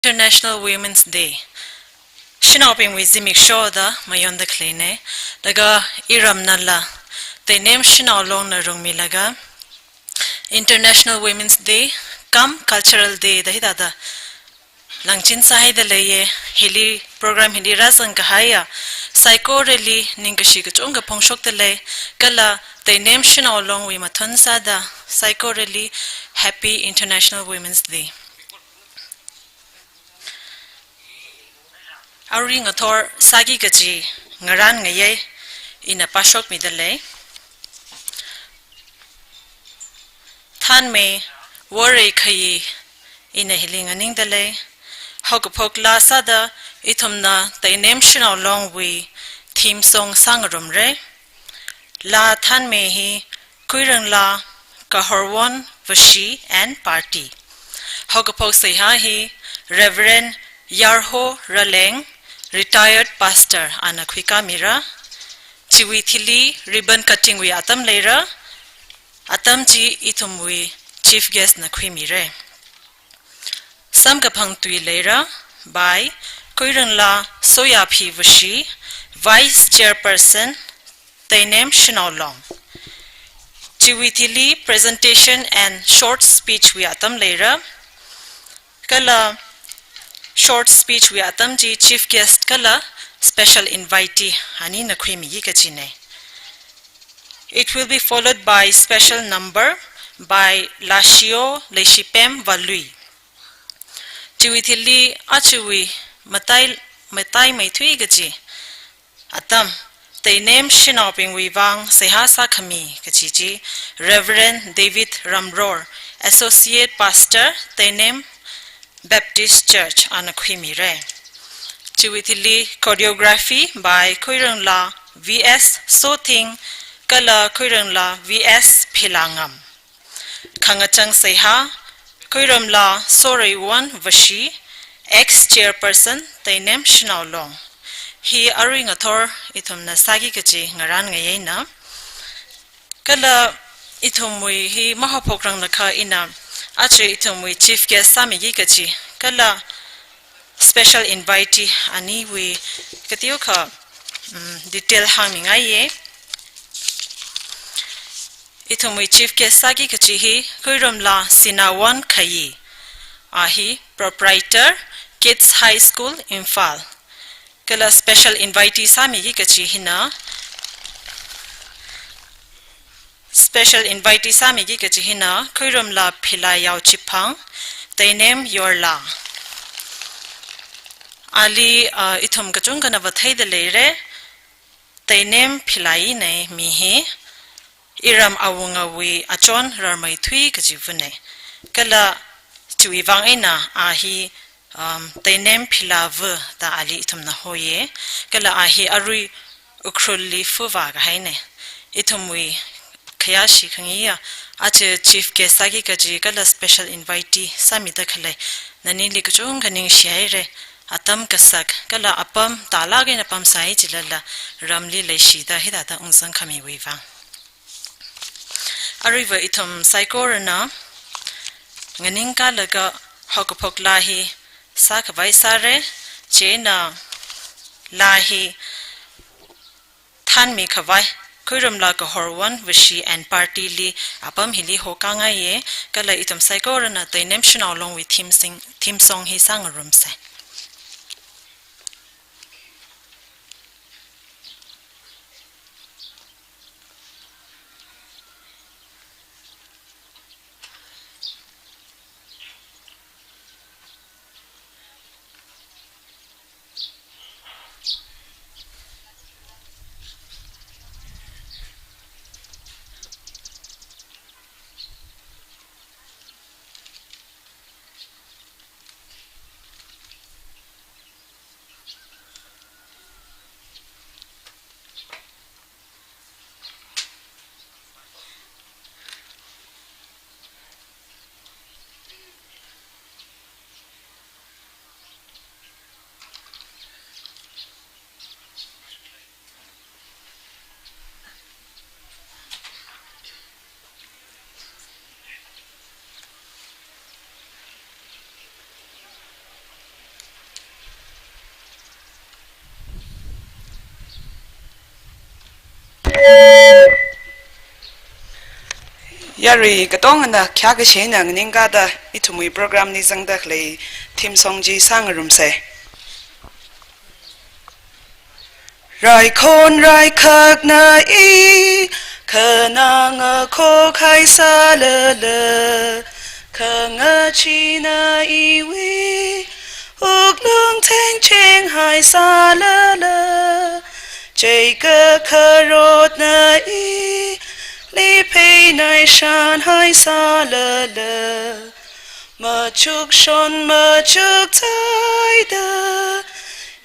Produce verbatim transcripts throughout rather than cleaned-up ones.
International Women's Day. Shanaobingwui zimiksho da mayonda khaleina. Laga iramnala Teinem Shanao Longna rungmilaga International Women's Day cum Cultural Day da hithāda langchin sāhaida leiya. Hili program hili rāzang kahaiya saikorali ningkashi kachungkha phongshokda lei, kala Teinem Shanao Longwui mathun sāda saikorali Happy International Women's Day. Arui ngathor sāki kachi ngarān ngayei ina pāshokmida lei. Thanmei Worei Khayi ina hili nganingda lei. Haokaphok laa sāda ithumna Teinem Shanao Longwui theme song sāngarumra. Laa thanmei hi Khuirangla Kahorwon Vashi and Party. Haokaphok seihā hi Reverend Yarho Raleng, retired pastor, ana khuikāmira. Chiwui thili ribbon cutting wui atam leira. Atam chi ithumwui chief guest na khuimira. Samkaphang tui leira by Khuirangla Soyaphi Vashi, Vice Chairperson, Teinem Shanao Long. Chiwui thili presentation and short speech wui atam leira. Kala short speech wui atam chi chief guest kala special invitee anina khuimiki kachina. It will be followed by special number by Lashio Leishipem Valui. Chiwui thili achiwui matai, mataimeithui kachi atam, Teinem shanaobingwui vang seihā sākhami kachi chi Reverend David Ramror, Associate Pastor, Teinem Baptist Church, ana khuimira. Chiwui thili choreography by Khuirangla V S Sothing kala Khuirangla V S Philangam. Khangachang seihā, Khuirangla Soreiwon Vashi, ex-chairperson, Teinem Shanao Long. Hi arui ngathor ithumna sāki kachi ngarān ngayeina. Kala ithumwui hi mahaophokranglakha ina aja ithumwui chief guest sāmiki kachi, kala special invitee aniwui kateokha, mm, detail hāngmingaiya. Ithumwui chief guest sāki kachi hi Khuirangla Sinawon Khayi. A hi proprietor, Kids High School, Imphal. Kala special invitee sāmiki kachi hina, special invitee sāmiki kachi hina Khuirangla Philayao Chiphang, Teinem Yorla. Ali, ah, ithum kachungkhana vātheida leira, Teinem Philai eina mi hi iram awungawui achon rarmeithui kachivana. Kala chiwui vang eina a hi, um, Teinem Philava da ali ithumna hoya. Kala a hi arui Ukhrulli fuvā kahaina. Ithumwui khayāshi khangayi ya, aja chief guest sāki kachi kala special invitee sāmida khalei nanili kachungkha ningshihaira. Atam kasak kala apam tālāk eina pamsai chilala ramli leishida hithāda ungzang khamiwui vang. Aruiva ithum saikorana nganingkalaga haokaphok laa hi sākhavai sāra. Chieina laa hi thanmi khavai Khuirangla Kahorwon Vashi and Party li apam hili hokāngaiya, kala ithum saikorana Teinem Shanao Longwui theme sing, theme song hi sāngarumsa. Yarui katongana khayākashi eina nganingkāda ithumwui program li zangda khalei theme song chi sāngarumsa. Raikhon raikhakna i, khanang akhok haisālala, khangachee eina iwui wuklung thengcheng haisālala, cheika kharotna ili pheinai shan haisālala, machukshon machuktaida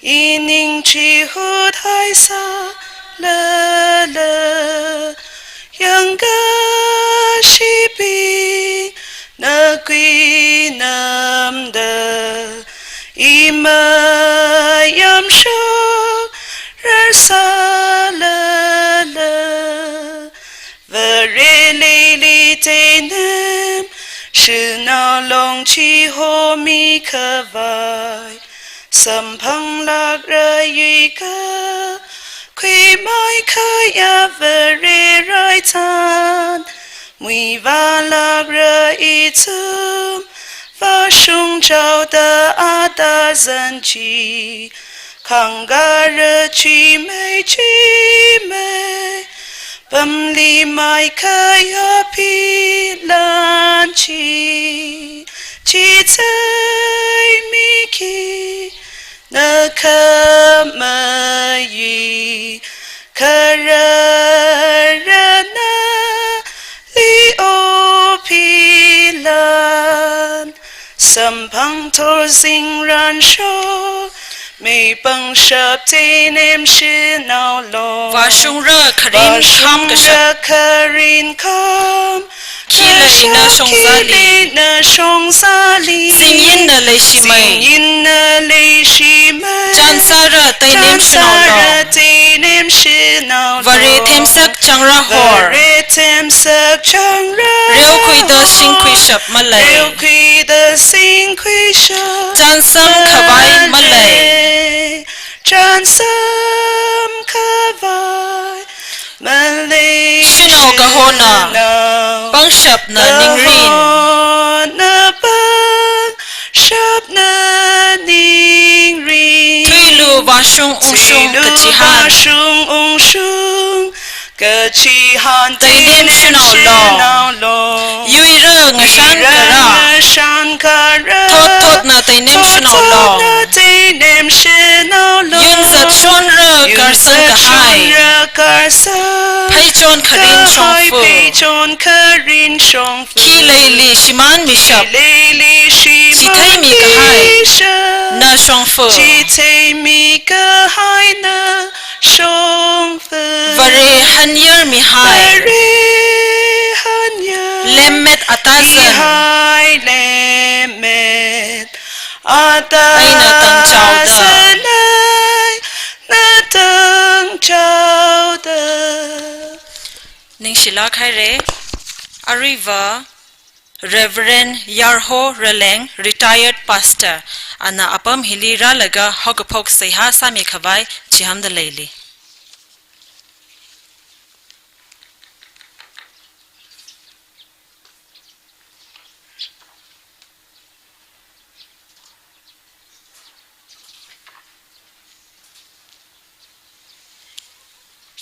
ining chihut haisālala, yangkashibingna kuinamda i mayamshok rarsālala, Vare leili teinem shanao long chihomikhavai samphanglākra yuika, khuimai khayā Vare raithan muivālākra ithum vāshung chaoda atazan chi khangkara chimei chimei pamli mai khayā philan chi, chitheimiki na khamayui khararana li o philan, samphang thor zingran shok mei pangshap teinem shanao long. Vāshungra kharin kham kashap. Vāshungra kharin kham. Khi leina shongzali. Khi leina shongzali. Zingyinna leishimei. Zingyinna leishimei. Chānsāra teinem shanao long. Chānsāra teinem shanao long. Vare themsak changra hor. Vare themsak changra hor. Reokhuida singkhuishap malei. Reokhuida singkhuishap. Chānsam khavai malei. Chānsam khavai malei. Shanao kahona. Shanao pangshapna ningrin. Kahona pangshapna ningrin. Thuilu vāshung ungshung. Thuilu kachihān. Vāshung ungshung kachihān teinem shanao long. Teinem shanao long. Yuira ngashan kara. Yuira ngashan kara. Thot thotna teinem shanao long. Thot thotna teinem shanao long. Yunzat shonra karsang kahai. Yunzat shonra karsang kahai. Pheichon kharin shongfa. Pheichon kharin shongfa. Khi leili shimānmishap. Khi leili shimānmishap. Chitheimi kahai na shongfa. Chitheimi kahai na shongfa. Vare hanyar mihai. Vare hanyar. Lemmet atazan. Mihai lemmet atazan. Eina tangchaoda. Eina tangchaoda. Ningshilāk haira. Aruiva Reverend Yarho Raleng, retired pastor, ana apam hili rālaga haokaphok seihā sāmikhavai chihānda leili.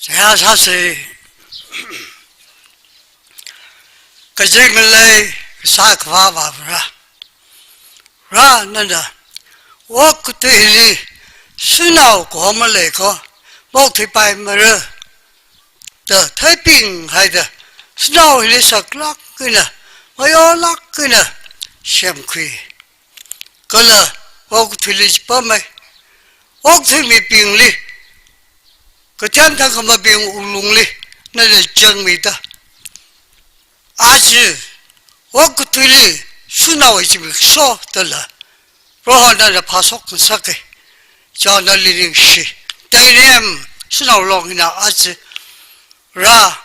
Seihā sāsa. Kazing ngalei sākhavā Vare. Vare nana okathuili shanao kaho malei ko, maokthuipaimara da theiping haida, shanao hili saklāk eina, mayolāk eina semkhui. Kala okathuili chipamei, okathui mibingli, kathem thangkhamabing wuklungli nana chāngmida, aja okathuili shanao zimiksho dala Proho nana phāshok ngasaka. Chao nali ningshi. Teinem shanao long hina aja Vare,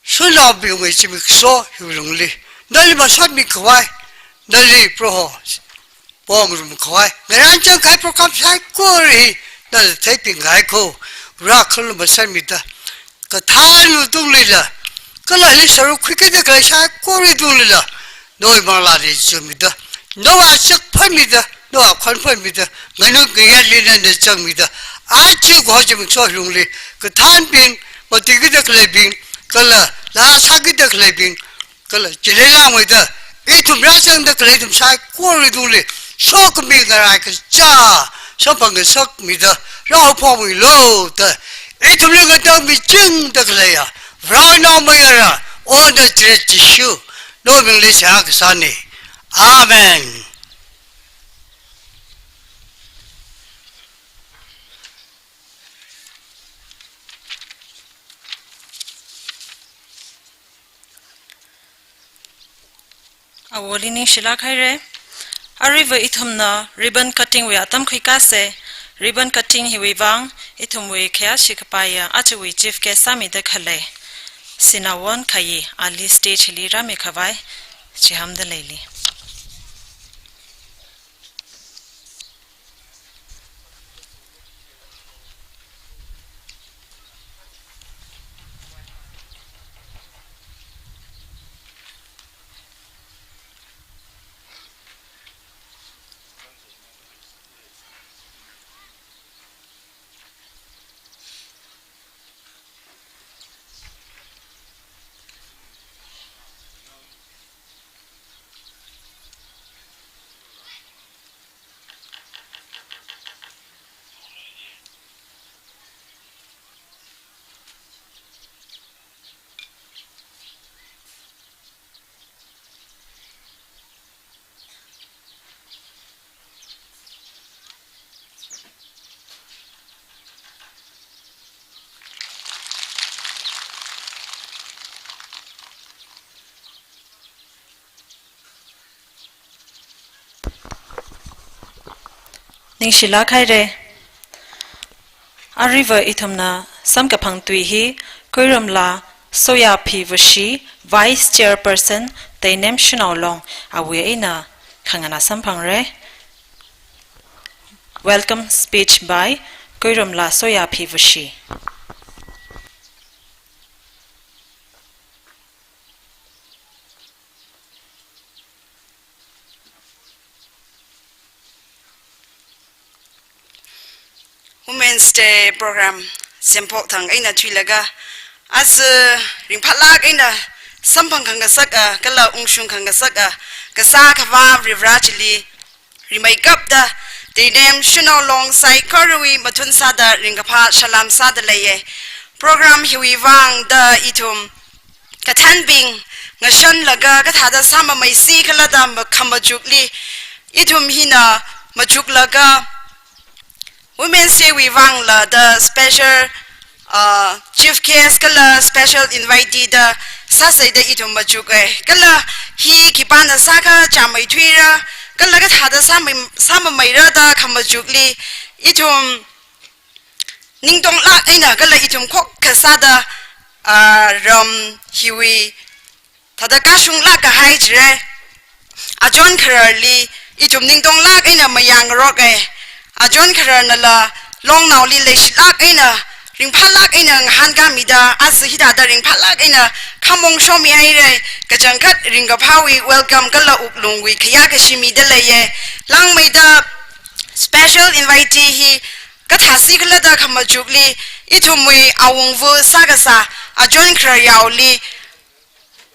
shanaobingwui zimiksho hi wuklungli nali masotmikhavai, nali Proho pongrumkhavai, ngarān chāngkahai program saikora hi nana theiping kahai ko, Vare khalumashanmida, kathānwui tunglila kala hili sāruk khuikida khalei saikora tungli la, nawui manglāli zangmida, nawui sak phāmida, nawui khon phāmida, nganup ngayāli nana zangmida, aja kho zimiksho lungli, kathānbing, matuikida khaleibing, kala laa sākida khaleibing, kala chili langmeida, ithum rāzangda khalei ithum saikora tungli, sokhami ngarai kachā, samphang ngasakmida, rāhaophokmilu da, ithumli ngatangmichingda khaleiya, Varewui mayara, O Nazareth Jishu, nawui mingli seihā kasāna. Amen. Awoli ningshilāk haira. Aruiva ithumna ribbon cutting wui atam khuikāsa. Ribbon cutting hiwui vang ithumwui khayāshi kapaiya ajawui chief guest sāmida khalei Sinawon Khayi ali stage hili rāmi khavai chihāmda leili. Ningshilāk haira. Aruiva ithumna samkaphang tui hi Kuirumla Soyaphi Vashi, Vice Chairperson, Teinem Shanao Long, awui eina khangana samphangra. Welcome speech by Kuirumla Soyaphi Vashi. Women's Day program semphok thang eina thuilaga, aja ringphālāk eina samphang khangasak a, kala ungshung khangasak a, kasā Akhava Varivara chili rimeikapta, Teinem Shanao Long saikorawui mathun sāda ringkaphā salam sāda leiya. Program hiwui vangda ithum kathānbing ngashanlaga kathāda sāmamei si khala da ma-, khamachukli, ithum hina machuklaga, Women's Day wui vangla da special, uh, chief guest kala special invitee da sāsai da ithum machuka. Kala hi khipāna sākha chāmeithuira, kala kathāda sāmei, sāmameira da khamachukli, ithum ningtonglāk eina kala ithum khokkha sāda, ah, ram hiwui thāda kashunglāk kahai chire. Achon khararli ithum ningtonglāk eina mayāngaroka. Achon khararnala longnaoli leishilāk eina, ringphālāk eina ngahānkāmida, aja hithāda ringphālāk eina khamong shomi haira. Kachangkhat ringkaphāwui welcome kala wuklungwui khayā kashi mida leiya. Langmeida special invitee hi kathā si khala da khamachukli, ithumwui awungva sākasā, achon kharar yaoli,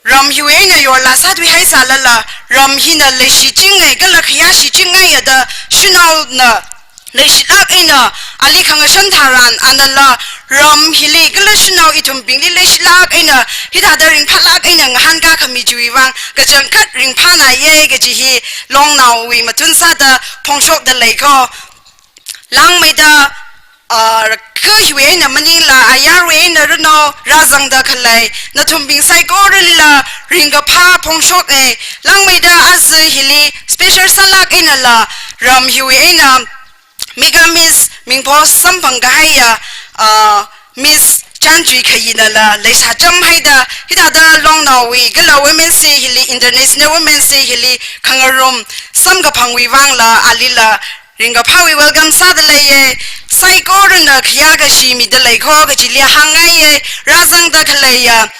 ram hiwui eina yorla sāthuihaisālala, ram hina leishichinga kala khayāshichinga ya da, shanaona leishilāk eina ali khangashan tharan, anala ram hili kala shanao ithumbingli leishilāk eina, hithāda ringphālāk eina ngahānkā khami chiwui vang, kachangkhat ringphānāya kaji hi longnaowui mathun sāda phongshokda lei kho. Langmeida, ah, kha hiwui eina maningla, ayarwui eina ranao rāzangda khalei nathumbing saikoralila ringkaphā phongshoka. Langmeida aja hili special sālāk einala, ram hiwui eina Mega Miss mingpho samphang kahaiya, ah, Miss Chanchui Khayinala leisācham haida, hithāda longnaowui kala Women's Day hili, International Women's Day hili khangarum samkaphangwui vangla alila ringkaphāwui welcome sāda leiya. Saikorana khayā kashi mida lei kho kajili hāngngaiya. Rāzangda khaleiya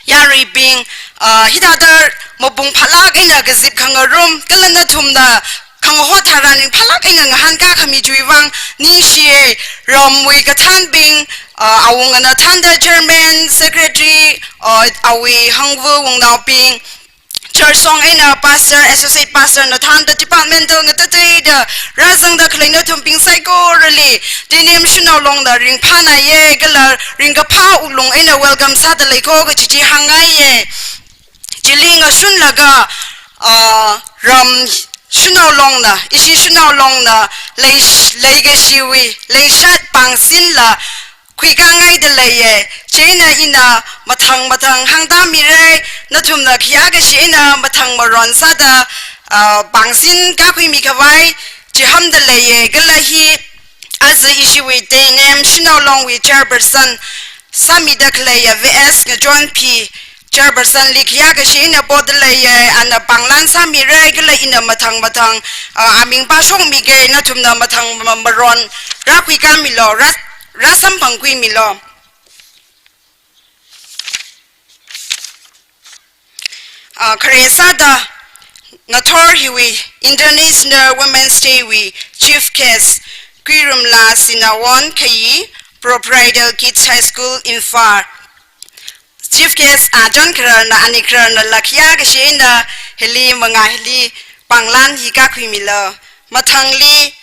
Yaruibing, ah, hithāda mapung phālāk eina kazip khangarum, kala nathumna khangaho tharan ringphālāk eina ngahānkā khami chiwui vang ningshiya. Ramwui kathānbing, ah, awungana thānda chairman, secretary, ah, awui hangva wungnaobing, church song eina pastor, associate pastor na thānda departmental ngatateida rāzangda khalei nathumbing saikorali Teinem Shanao Longna ringphānāya, kala ringkaphā wuklung eina welcome sāda lei ko kachi chi hāngngaiya. Chili ngashunlaga, ah, ram Shanao Longna, ishi Shanao Longna lei, leikashiwui, leishat pāngsinla khuikāngaida leiya. Chieina ina mathang mathang hāngtāmira, nathumna khayākashi eina mathang maron sāda, ah, pāngsinkākhuimi khavai chihānda leiya. Kala hi aja ishiwui Teinem Shanao Longwui chairperson sāmida khaleiya V S Ngachonphi chairperson li khayākashi eina poda leiya, ana pānglan sāmira, kala ina mathang mathang, ah, aming pāshokmiga, nathumna mathang ma-, maron rākhuikāmilo, rā, rāsamphangkhuimilo. Ah, khare sāda ngathor hiwui International Women's Day wui Chief Guest Kuirumla Sinawon Khayi, Proprietor Kids High School, Imphal. Chief Guest achon khararna, ani khararnala khayākashi eina hili mangā hili pānglan hi kākhuimilo. Mathangli,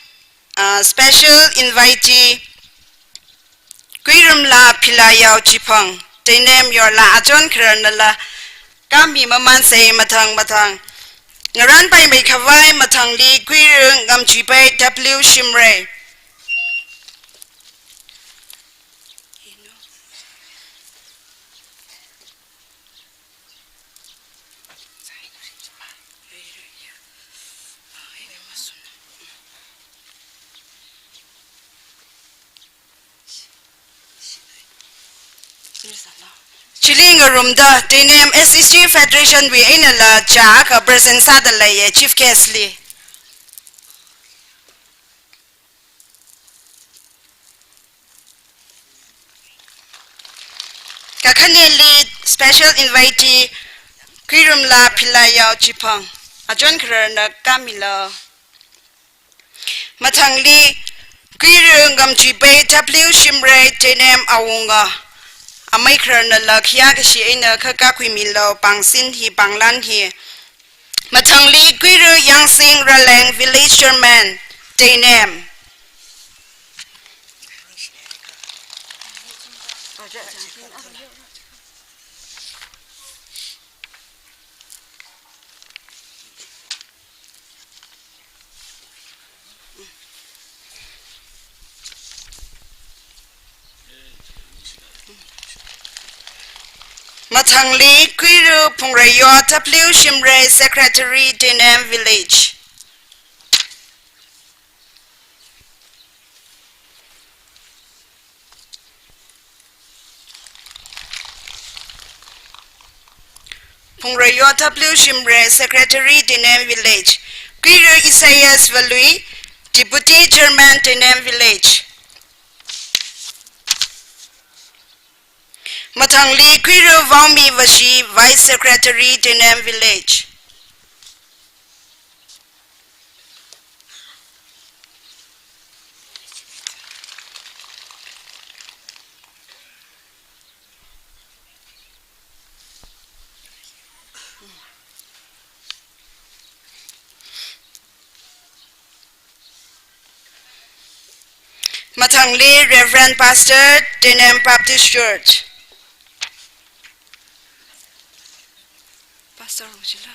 ah, special invitee Kuirumla Philayao Chiphang, Teinem yorla achon khararnala kāmi mamansa. Mathang mathang ngaranpaimei khavai mathangli Kuiru Ngamchuipai W Shimray. Chili ngarumda Teinem S E C Federation wui einala chākha present sāda leiya, Chief Guest li. Kakhaneli special invitee Kuirumla Philayao Chiphang, achon khararna kāmilo. Mathangli Kuiru Ngamchuipai W Shimray, Teinem awunga, amei khararnala khayākashi eina kha kākhuimilo pāngsin hi, pānglan hi. Mathangli Kuiru Yangsing Raleng, Village Chairman, Teinem. Mathangli Kuiru Phungreyo W Shimray, Secretary, Teinem Village. Phungreyo W Shimray, Secretary, Teinem Village. Kuiru Isaias Valui, Deputy Chairman, Teinem Village. Mathangli Kuiru Vaomi Vashi, Vice Secretary, Teinem Village. Mathangli Reverend Pastor, Teinem Baptist Church. Pastor Rojila.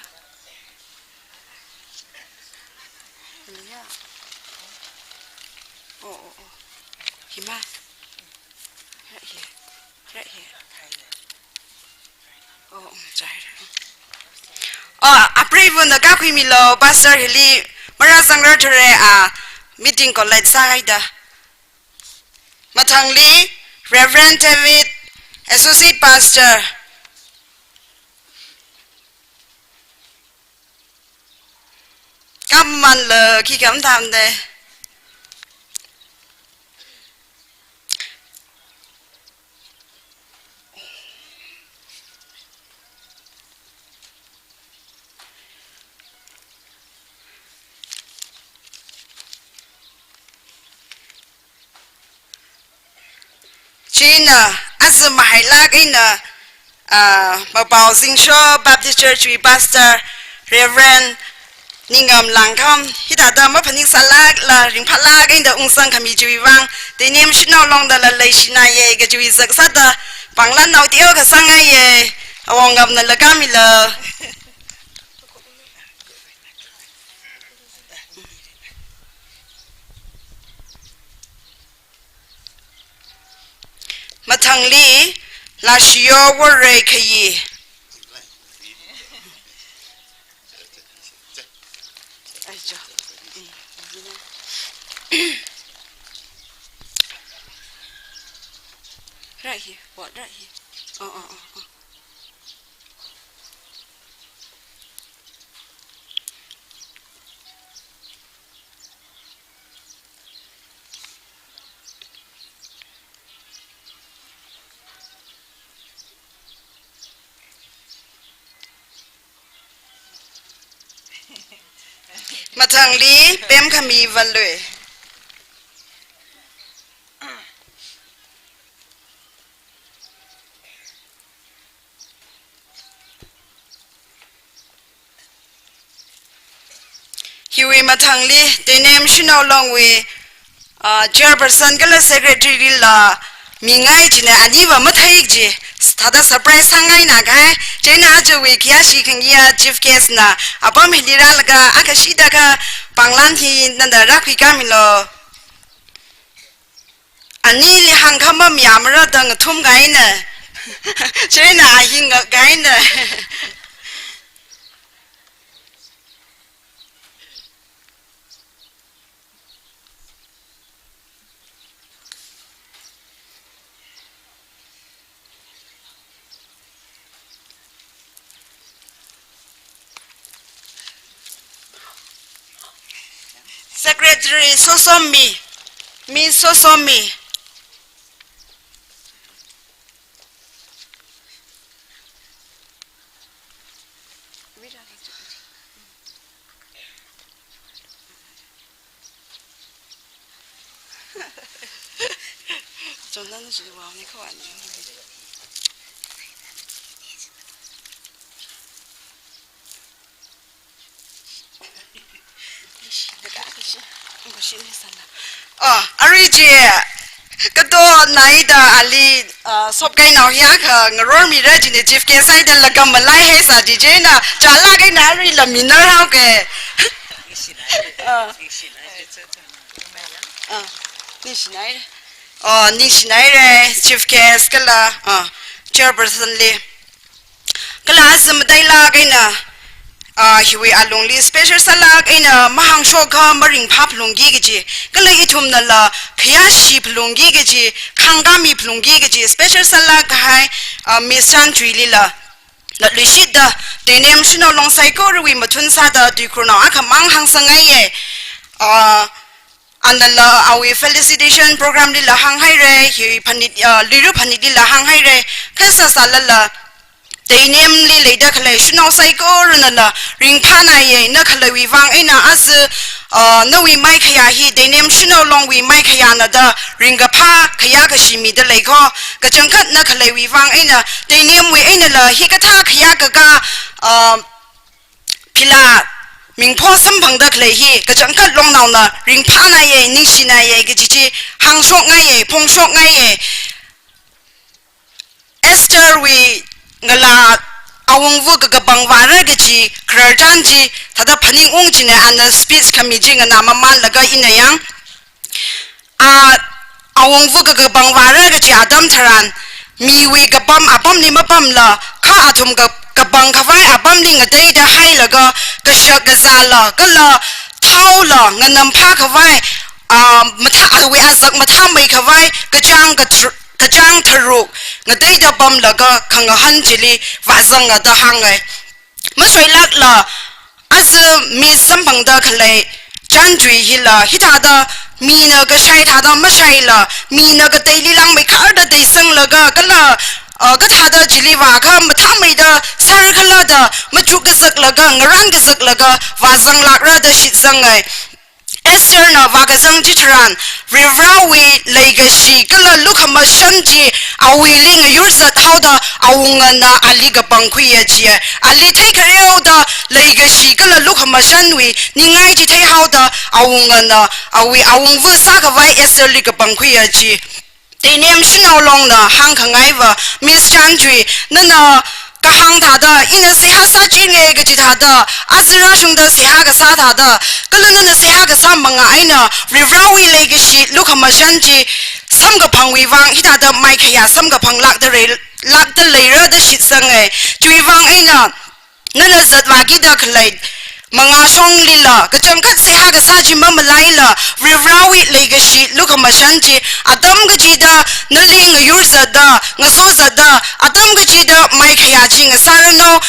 Hallelujah. Oh, oh, oh. Hima. Right here. Right here. Oh, um, sorry. Oh, apreiva̱na kākhuimilo, Pastor hili marāzangrarthura, ah, meeting collect sāhaida. Mathangli Reverend David, Associate Pastor. Kamanla khi kam tamde. Chieina aja mahailāk eina, ah, Mapao Zingsho Baptist Church wui Pastor Reverend Ningam Langkham, hithāda maphaningsālākla ringphālāk eina ungsangkhami chiwui vang, Teinem Shanao Long dala leishinaye kajiwui zaksāda, pānglan nao teo kasāngaiye, Awungngamnala kāmilo. Mathangli, Lashiyo Worei Khayi. Right here. What? Right here. Oh, oh, oh, oh. Mathangli Pemkhami Vallui. Hiwui mathangli, Teinem Shanao Longwui, ah, chairperson kala secretary lila mingai china aniva mathei ji, thāda surprise sāngaina kahai, chieina ajawui khayāshi khangayiya chief guest na, apam hili rālaga, akha shida kha pānglan hi nana rākhui kāmilo. Anili hāngkhamam yamara da ngathum kahaina. Chieina ahi ngak kahaina. Secretary Sosomi, Miss Sosomi. Oh, arui chi, kato naida ali, ah, sopkainao hi akha ngarormira jina chief guest haida laga malaihaisa ji chieina, chālāk eina aruila minarhaoke. Ah. Ah, ningshinaire. Oh, ningshinaire, chief guest kala, ah, chairperson li. Kala aja matailāk eina, ah, hiwui alungli special sālāk eina mahāngshok kha maringphā phalungki kaji, kala ithumnala khayāshi phalungki kaji, khāngkāmi phalungki kaji, special sālāk kahai, ah, Miss Changchuilila, latluishitda, Teinem Shanao Long saikorawui mathun sāda tuikhurnao akhamang hāngsangngaiye. Ah, Anala awui felicitation program lila hānghaire, hi phanit, ah, Luira phanitlila hānghaire, kha sāsālala, Teinemli leida khalei shanao saikoranala ringphānaye, na khaleiwui vang eina aja, ah, nawui maikhayā hi Teinem Shanao Longwui maikhayāna da ringkaphā khayā kashi mida leiko, kachangkhat na khaleiwui vang eina, Teinemwui einala hikathā khayā kaka, ah, phila mingpho samphangda khalei hi, kachangkhat longnaona ringphānaye, ningshinaye kaji chi hāngshokngaiye, phongshokngaiye. Esther wui ngalā awungva kakapang vāra kaji khararchan chi, thāda phaningung jina ana speech khami chi nganā mamanlaga ina yang. A, awungva kakapang vāra kaji atam tharan, miwui kapam apamli mapamla, kha athum ka-, kapang khavai apamli ngateida hailaga, kashak kazāla, kala thaola, nganamphā khavai, a, mathā, awui azak mathāmei khavai, kachāng katr-, kachāng tharuk, ngateida pamlaga, khangahān chili vāzanga da hāngai. Mashoilākla, aja mi samphangda khalei chānchui hila, hithāda mina kashai thāda mashaila, mina kateili langmeikharda teisanglaga kala, ah, kathāda chili vākha mathāmeida sārkhala da machuk kazaklaga, ngarān kazaklaga, vāzanglākra da shitsangai. Estherna vākazang chitharan, Varivarawui leikashi kala lukhamashan chi awuili ngayurzat haoda awungana ali kapangkhuiya chiya. Ali theikhareo da leikashi kala lukhamashanwui ningai chi theihaoda awungana awui awungva sākhavai Estherli kapangkhuiya chi. Teinem Shanao Longna hāngkhangaiva, Miss Chantui, nana kahāng thāda, ina seihā sāchinge kaji thāda, azara shungda seihā kasā thāda, kala nana seihā kasā manga eina, Varivarawui leikashi lukhamashan chi samkaphangwui vang, hithāda maikhayā samkaphang lākda rei, lākda leira da shitsange. Chiwui vang eina, nana zatvākida khalei manga shonglila, kachangkhat seihā kasā chi mamalaila, Varivarawui leikashi lukhamashan chi, atam kachida nali ngayurzatda, ngasozatda, atam kachida maikhayā chi ngasāranu,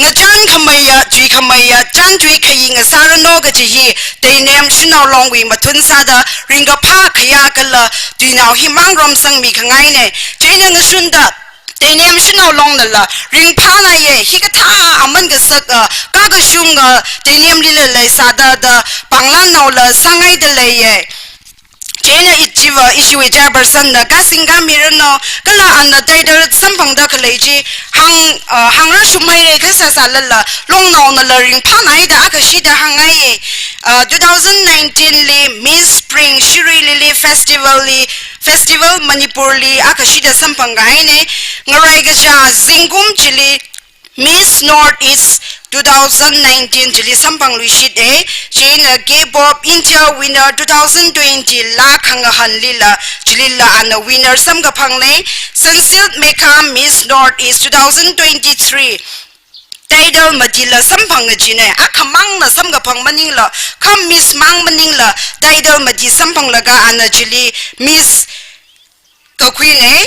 ngachānkhameiya, tuikhameiya, Chantui khayi ngasāranu kaji hi, Teinem Shanao Longwui mathun sāda, ringkaphā khayā kala tuinao hi mang romsangmi khangaine. Chieina ngashunda, Teinem Shanao Longnala ringphānaiye, hikathā aman kasak, ah, kakashunga, ah, Teinemlila leisāda da, panglannaola sāngaida leiye. Chieina ichiva, ishiwui chairpersonna kasingkamiranu, kala ana title samphangda khalei chi, hāng, ah, hāngrashumhaire kha sāsālala, Longnaonala ringphānaida akha shida hāngngaiye. Ah, two thousand nineteen li Miss Spring Shirui Lily Festival li, Festival Manipur li akha shida samphangkahaine, ngarai kachā zingkum chili Miss Northeast two thousand nineteen chili samphangluishite, chieina K-pop India winner two thousand twenty la khangahanlila, chilila ana winner samkaphangne, Sunsilk Mekha Miss Northeast two thousand twenty-three, title matila samphang kajine, akhamangna samkaphang maningla, kha Miss mang maningla, title mati samphanglaga ana chili Miss kakhuine,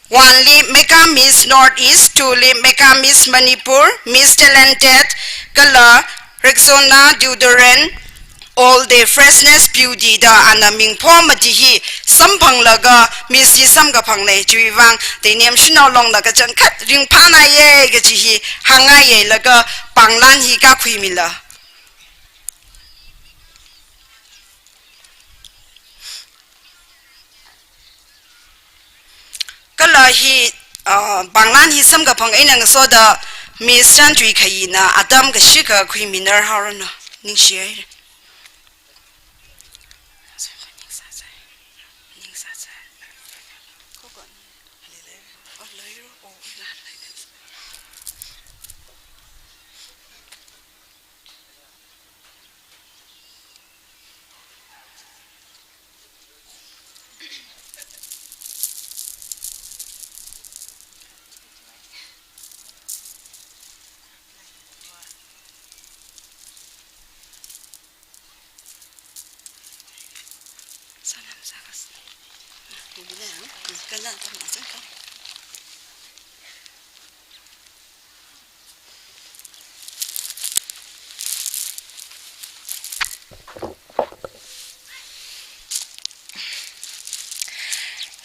one li Mekha Miss Northeast, two li Mekha Miss Manipur, Miss Talented, kala Rexona Deodorant, All Day Freshness Beauty da ana mingpho mati hi samphanglaga Miss hi samkaphangne, chiwui vang Teinem Shanao Longna kachangkhat ringphānaiye kaji hi hāngngaiye laga panglan hi kakhuimila. Kala hi, ah, panglan hi samkaphang eina ngasoda Miss Chantui khayina atam kashikha khuiminar haoranu, ningshihaire.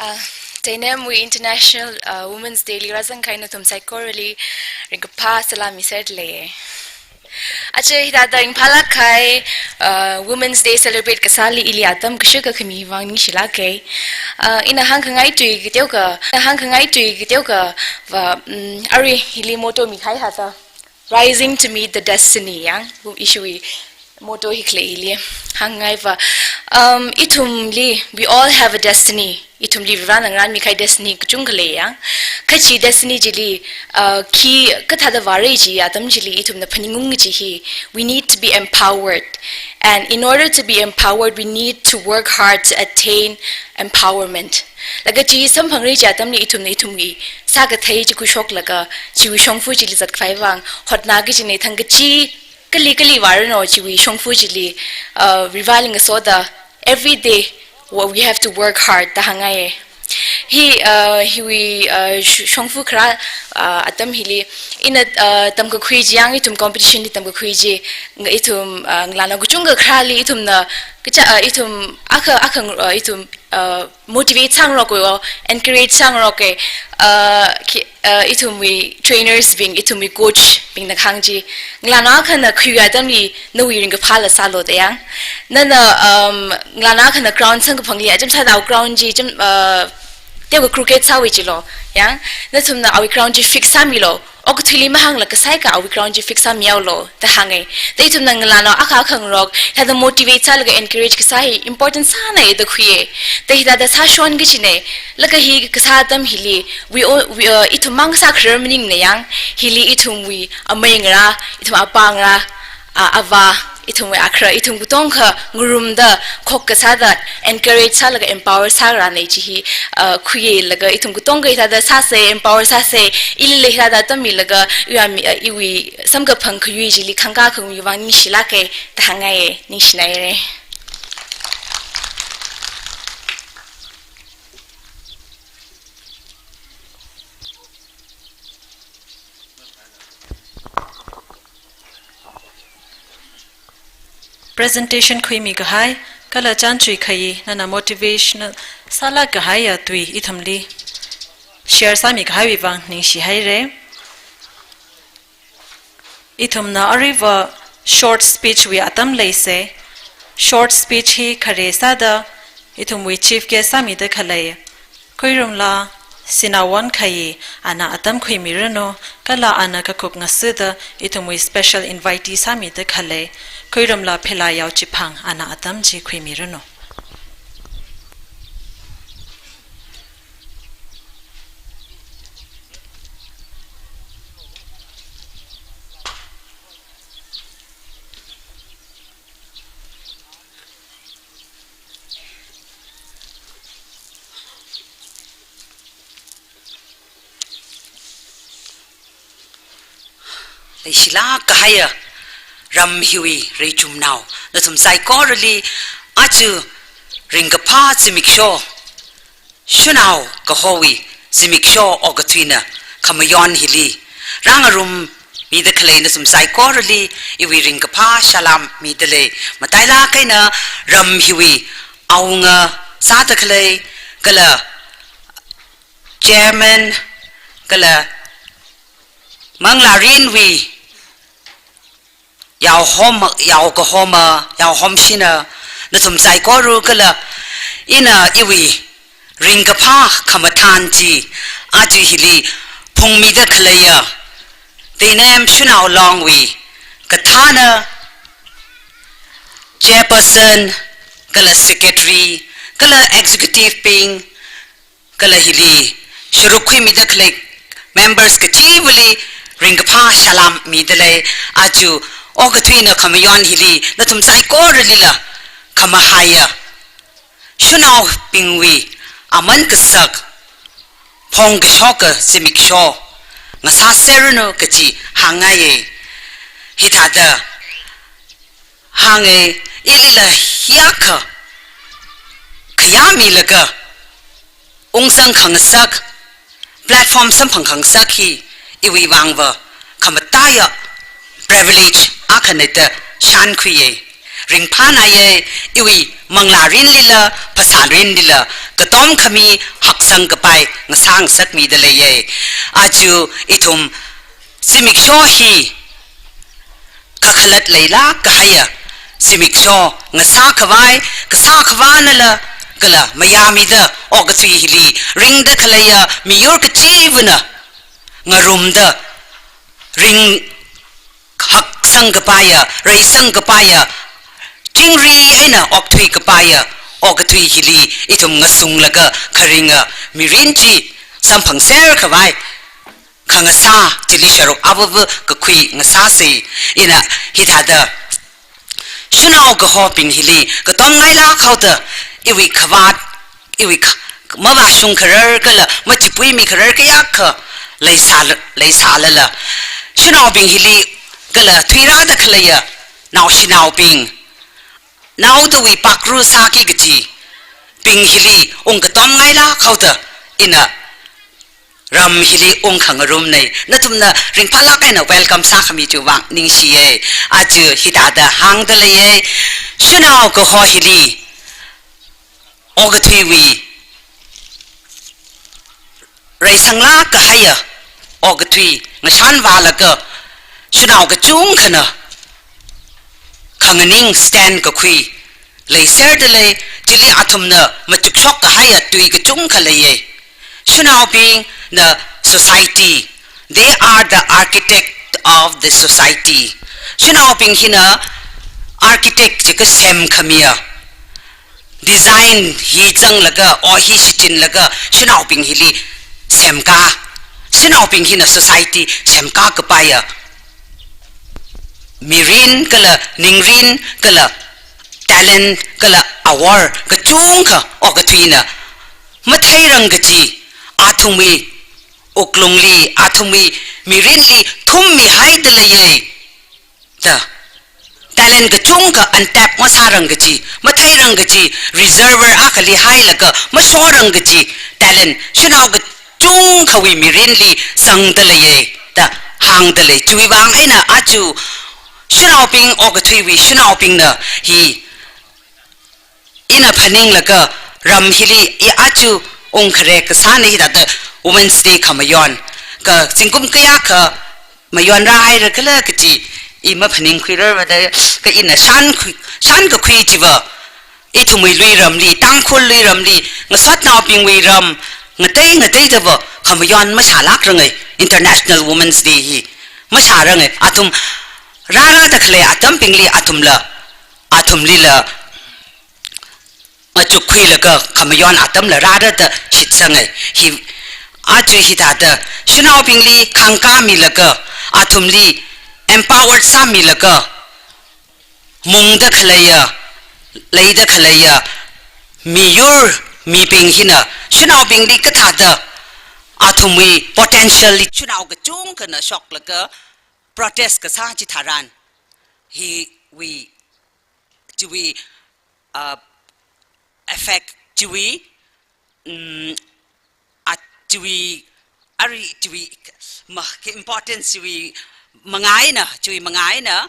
Ah, Teinemwui International, ah, Women's Day li rāzangkahai nathum saikorali ringkaphā salām miserlei. Aja hithāda ringphālāk kahai, ah, Women's Day celebrate kasāli ili atam kashikha khami vang ningshilāke. Ah, ina hāngkhangai tui kateokha, ina hāngkhangai tui kateokha va, mm, arui hili motto mikahai thāda, Rising to Meet the Destiny, yang, ishiwui motto hi khalei hili hāngngaiva. Um, ithumli, we all have a destiny. Ithumli Varivarana ngarānmikahai destiny kachungkha lei, yang. Kha chi destiny chili, uh, khi kathāda vāra kaji atam chili ithumna phaningung kaji hi, we need to be empowered. And in order to be empowered, we need to work hard to attain empowerment. Laga chi samphangra kaji atamli ithumna ithumwui sākathei chi khuishoklaga, chiwui shongfa chili zatkhavai vang hotnaki kajina, thangkachee kali kali vāranu, chiwui shongfa chili, uh, Varivarali ngasoda, every day, wa-, we have to work hard da hāngngaiye. Hi, uh, hiwui, uh, sh-, shongfa kharā, uh, atam hili, ina, uh, tamkakhui chi yang ithum competition li tamkakhui chi, nga ithum, uh, ngalānao kachungkha kharāli ithumna, kacha, uh, ithum akha, akha, uh, ithum, uh, motivate sāngarok ko, encourage sāngarok ke, uh, ki, uh, ithumwui trainers bing, ithumwui coach bingna kahāng chi, ngalānao akhana khuiwui atamli nawui ringkaphāla sālu da yang. Nana, um, ngalānao akhana ground sangkaphangli, acham sāda ground chi, cham, uh, teokha crooked sāwui chilo, yang. Nathumna awui ground chi fix sāmilu. Okathuili mahāngla kasā eina awui ground chi fix sāmihaolu da hānga. Da ithumna ngalānao akha akha ngarok, thāda motivate sālaga encourage kasā hi important sāna da khuiya. Da hithāda sāshon kachina, laga hi kasā atam hili, we all, we, uh, ithum mang sākharar maningmana yang, hili ithumwui amei ngarā, ithum apā ngarā, a, avā, ithumwui akhara, ithum katongkha ngarumda, khokha sāda, encourage sālaga empower sāngarāna chi hi, uh, khuilaga ithum katongkha hithāda sāsa, empower sāsa, ilila hithāda tammilaga, iwui, uh, iwui samkaphang khayui chili khangkā khangayi vang ningshilāka da hāngngaiya, ningshinaira. Presentation khuimi kahai, kala chānchui khayi, nana motivational sālāk kahaiya tui ithumli share sāmi kahaiwui vang ningshihaira. Ithumna aruiva short speech wui atam leisa. Short speech hi khare sāda ithumwui chief guest sāmida khalei Khuirumla Sinawon Khayi, ana atam khuimiranu, kala ana kakhup ngasuda ithumwui special invitee sāmida khalei Khuirumla Phelayao Chiphang, ana atam chi khuimiranu. Leishilāk kahaiya ram hiwui reichumnao, nathum saikorali aja ringkaphā zimiksho, shanao kahowui zimiksho okathuina khamayon hili rāngarummida khalei nathum saikorali iwui ringkaphā salām midalei. Matailāk eina ram hiwui awunga sāda khalei, kala chairman, kala manglārinwui yaohom, yaokahoma, yaohomshina, nathum saikora kala ina iwui ringkaphā khamathān chi aja hili phungmida khaleiya Teinem Shanao Longwui kathāna chairperson, kala secretary, kala executive bing, kala hili sharuk khuimida khalei members kachivali ringkaphā salām midalei. Aja okathuina khamayon hili nathum saikoralila khamahaiya shanaobingwui aman kasak, phongkashoka zimiksho ngasāserranu kaji hāngngaiya. Hithāda hānga, ilila hiyākha khayā milaga ungsang khangasak, platform samphang khangasak hi iwui vangva khamataiya privilege akhana da shānkhuiya. Ringphānāya, iwui manglārinlila, phasārinlila, katom khami haksang kapai ngasā ngasakmida leiya. Aja ithum zimiksho hi kakhalat leilāk kahaiya zimiksho ngasākhavai, kasā khavānala, kala mayāmida okathui hili ringda khaleiya miyur kachivana ngarumda ring haksang kapaiya, reisang kapaiya, chingri eina okthui kapaiya okathui hili ithum ngasunglaga kharinga mirin chi samphangser khavai khangasā chili sharuk avava kakhui ngasāsa. Ina hithāda shanao kahobing hili katom ngailāk haoda iwui khavāt, iwui kha-, mavāshung kharar kala machipuimi kharar kayākha leisā, leisālala, shanaobing hili kala thuirāda khaleiya naoshinaobing, naodawui pakru sāki kajibing hili ungkatom ngailāk haoda ina ram hili ungkhangarumnei. Nathumna ringphālāk eina welcome sākhami chiwui vang ningshiye. Aja hithāda hāngda leiye. Shanao kaho hili okathuiwui reisanglāk kahaiya okathui ngashan vālaga shanao kachungkhana khanganing stand kakhui leiserda lei. Chili athumna machukshok kahaiya tui kachungkha leiye. Shanaobingna society, they are the architect of the society. Shanaobing hina architect jiakha semkhamiya. Design hi zanglaga, or hi shichinlaga, shanaobing hili semka. Shanaobing hina society semka kapaiya. Mirin kala ningrin kala talent kala awor kachungkha okathuina matheirang kaji, athumwui wuklungli, athumwui mirinli thummihaida leiye. Da. Talent kachungkha untap masārang kaji, matheirang kaji, reservoir akhali hailaga mashorang kaji talent shanao kachungkhawui mirinli zangda leiye da hāngda lei. Chiwui vang eina aja shanaobing, okathuiwui shanaobingna hi ina phaninglaga ram hili i aja ungkhare kasāna hithāda Women's Day khamayon. Kha zingkum kayākha mayonrāhaira khala kaji i maphaningkhuirar vāda, kha ina shankhui, shankakhui chiva ithumwui luiramli, Tangkhul luiramli, ngasotnaobingwui ram ngatei ngateidava khamayon mashālākranga, International Women's Day hi mashāranga. Athum rārāda khalei atambingli athumla, athumlila machukkhuilaga khamayon atamla rārāda shitsanga. Hi aja hithāda shanaobingli khangkāmilaga, athumli empowered sāmilaga, mungda khaleiya, leida khaleiya miyur mibing hina shanaobingli kathāda athumwui potential li shanao kachungkhana shoklaga protest kasā chitharan, hiwui, chiwui, uh, effect chiwui, mm, a, chiwui, ari chiwui, ma, kha importance chiwui manga eina, chiwui manga eina,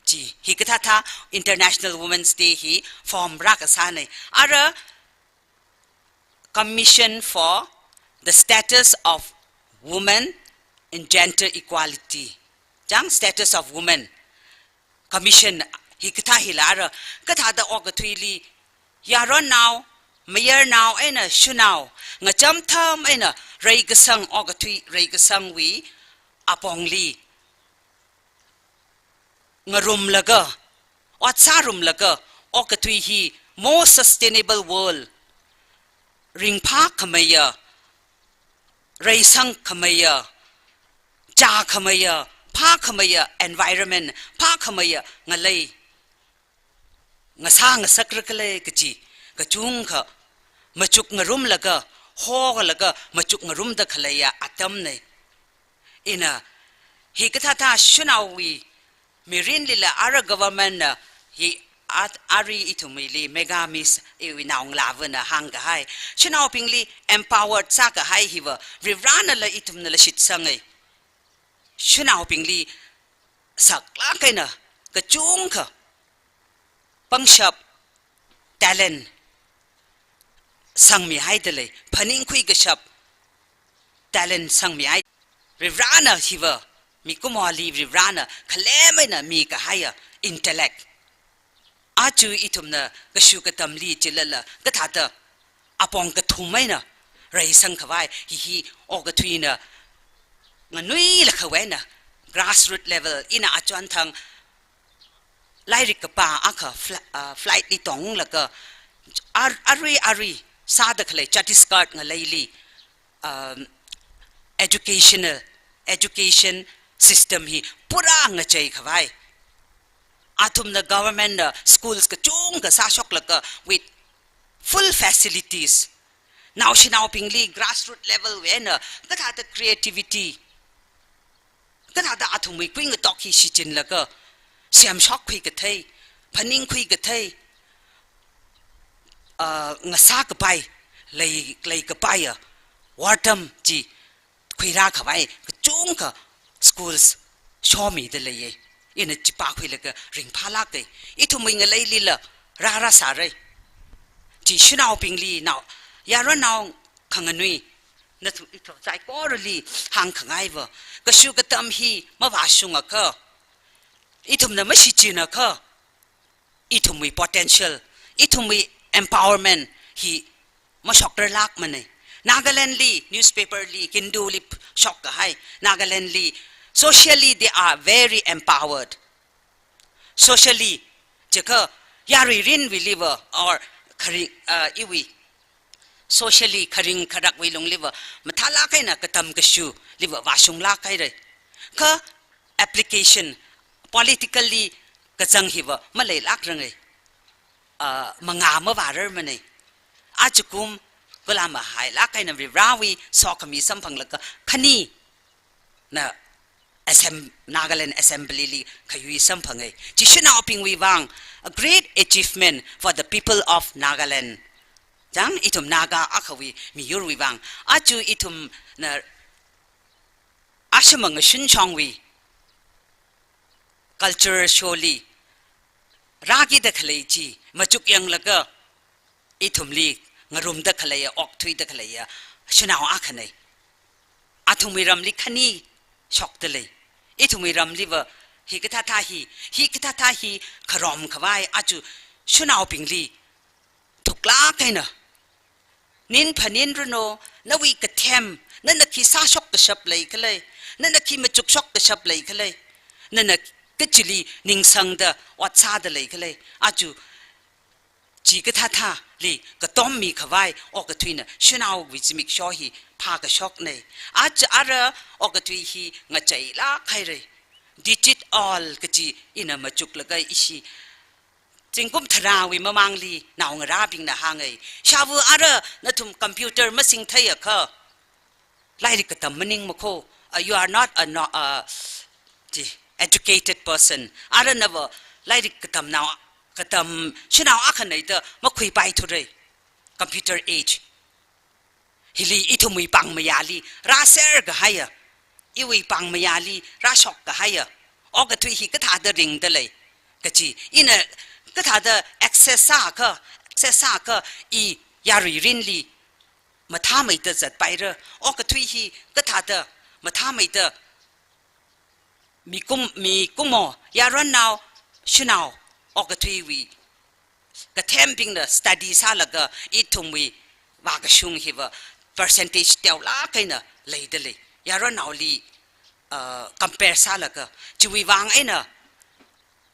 chi, hikathātha International Women's Day hi form rākasāna. Ara Commission for the Status of Women and Gender Equality. Chang, Status of Women Commission hikathā hila ara, kathāda okathuili yaronnao, mayarnao eina shanao ngacham tham eina reikasang, okathui reikasangwui apongli ngarumlaga, ot sārumlaga, okathui hi more sustainable world, ringphākhameiya, reisangkhameiya, chākhameiya, phākhameiya environment, phākhameiya ngalei ngasā ngasakra khala kaji kachungkha machuk ngarumlaga, holaga machuk ngarumda khaleiya atamna. Ina hikathātha shanaowui mirinlila ara government na hi at-, ari ithumwuili Megha Miss iwui naongalāvana hāngkahai, shanaobingli empowered sākahai hiva Varivaranala ithumnala shitsanga. Shanaobingli saklāk eina kachungkha pangshap, talent sangmihaida lei, phaningkhui kashap talent sangmihai. Varivarana hiva, mikumoli Varivarana khalem eina mikahaiya intellect. Aja ithumna kashu katamli chilala kathāda apong kathum eina reisangkhavai, hi hi okathuina nganuilakha eina grassroot level ina achonthang lairik kapā akha fla-, ah, flight li tonglaga ar-, arui arui sāda khalei Chhattisgarh ngaleili, um, educational, education system hi pura ngacheikhavai. Athumna government na schools kachungkha sāshoklaga with full facilities. Naoshinaobingli grassroot level wui eina kathāda creativity, kathāda athumwui kuingatok hi shichinlaga semshokkhui kathei, phaningkhui kathei, ah, ngasā kapai, lei, lei kapai ya, Wortam chi khuirā khavai kachungkha schools shomida leiya. Ina chi pākhuilaga ringphālāka. Ithumwui ngaleilila rārāsāra. Chi shanaobingli nao, yaronnao khanganui, nathum ithum saikorali hāngkhangaiva, kashu katam hi mavāshungakha, ithumna mashichinakha, ithumwui potential, ithumwui empowerment hi mashokrarlākmana. Nagalandli, newspaperli, Hinduli shokkahai, Nagalandli, socially they are very empowered. Socially, chikha yarui rinwuiliva, or kharing, uh, iwui, socially kharing kharakwui lungliva, mathālāk eina katam kashuliva vāshunglāk haira. Kha application, politically kazang hiva maleilākranga. Ah, mangā mavārarmana. Ajakum kala mahailāk eina Varivarāwui sokhami samphanglaga khanina Assem-, Nagaland Assembly li khayui samphanga. Chi shanaobingwui vang, a great achievement for the people of Nagaland. Chang, ithum Naga akhawui miyurwui vang. Aja ithumna ashama ngashun shongwui culture show li rākida khalei chi machuk yanglaga ithumli ngarumda khaleiya, okthuida khaleiya shanao akhana. Athumwui ramli khani shokda lei. Ithumwui ramliva hikathāthā hi, hikathāthā hi kharom khavai aja shanaobingli thuklāk eina, nin phaninranu, nawui kathem, nana khi sāshok kashap leikhala, nana khi machukshok kashap leikhala, nana kachili ningsangda ot sāda leikhala, aja chikathāthāli katommi khavai okathuina shanaowui zimiksho hi phākashokna. Aja ara okathui hi ngacheilāk haira. Digit all kachi ina machuklaga ishi zingkum tharāwui mamangli naongarābingna hānga. Shāva ara nathum computer masingtheiakha lairik katam maningmakho, uh, you are not a no-, uh, chi, educated person. Ara nava lairik katamnao, katam shanao akhana da makhuipaithura. Computer age. Hili ithumwui pāngmayāli rāser kahaiya, iwui pāngmayāli rāshok kahaiya okathui hi kathāda ringda lei kachi, ina kathāda access sākha, access sākha i yarui rinli mathāmeida zatpaira, okathui hi kathāda mathāmeida mikum, mikumo, yaronnao, shanao okathuiwui kathembingna study sālaga ithumwui vākashung hiva percentage teolāk eina leida lei. Yaronnaoli, uh, compare sālaga, chiwui vang eina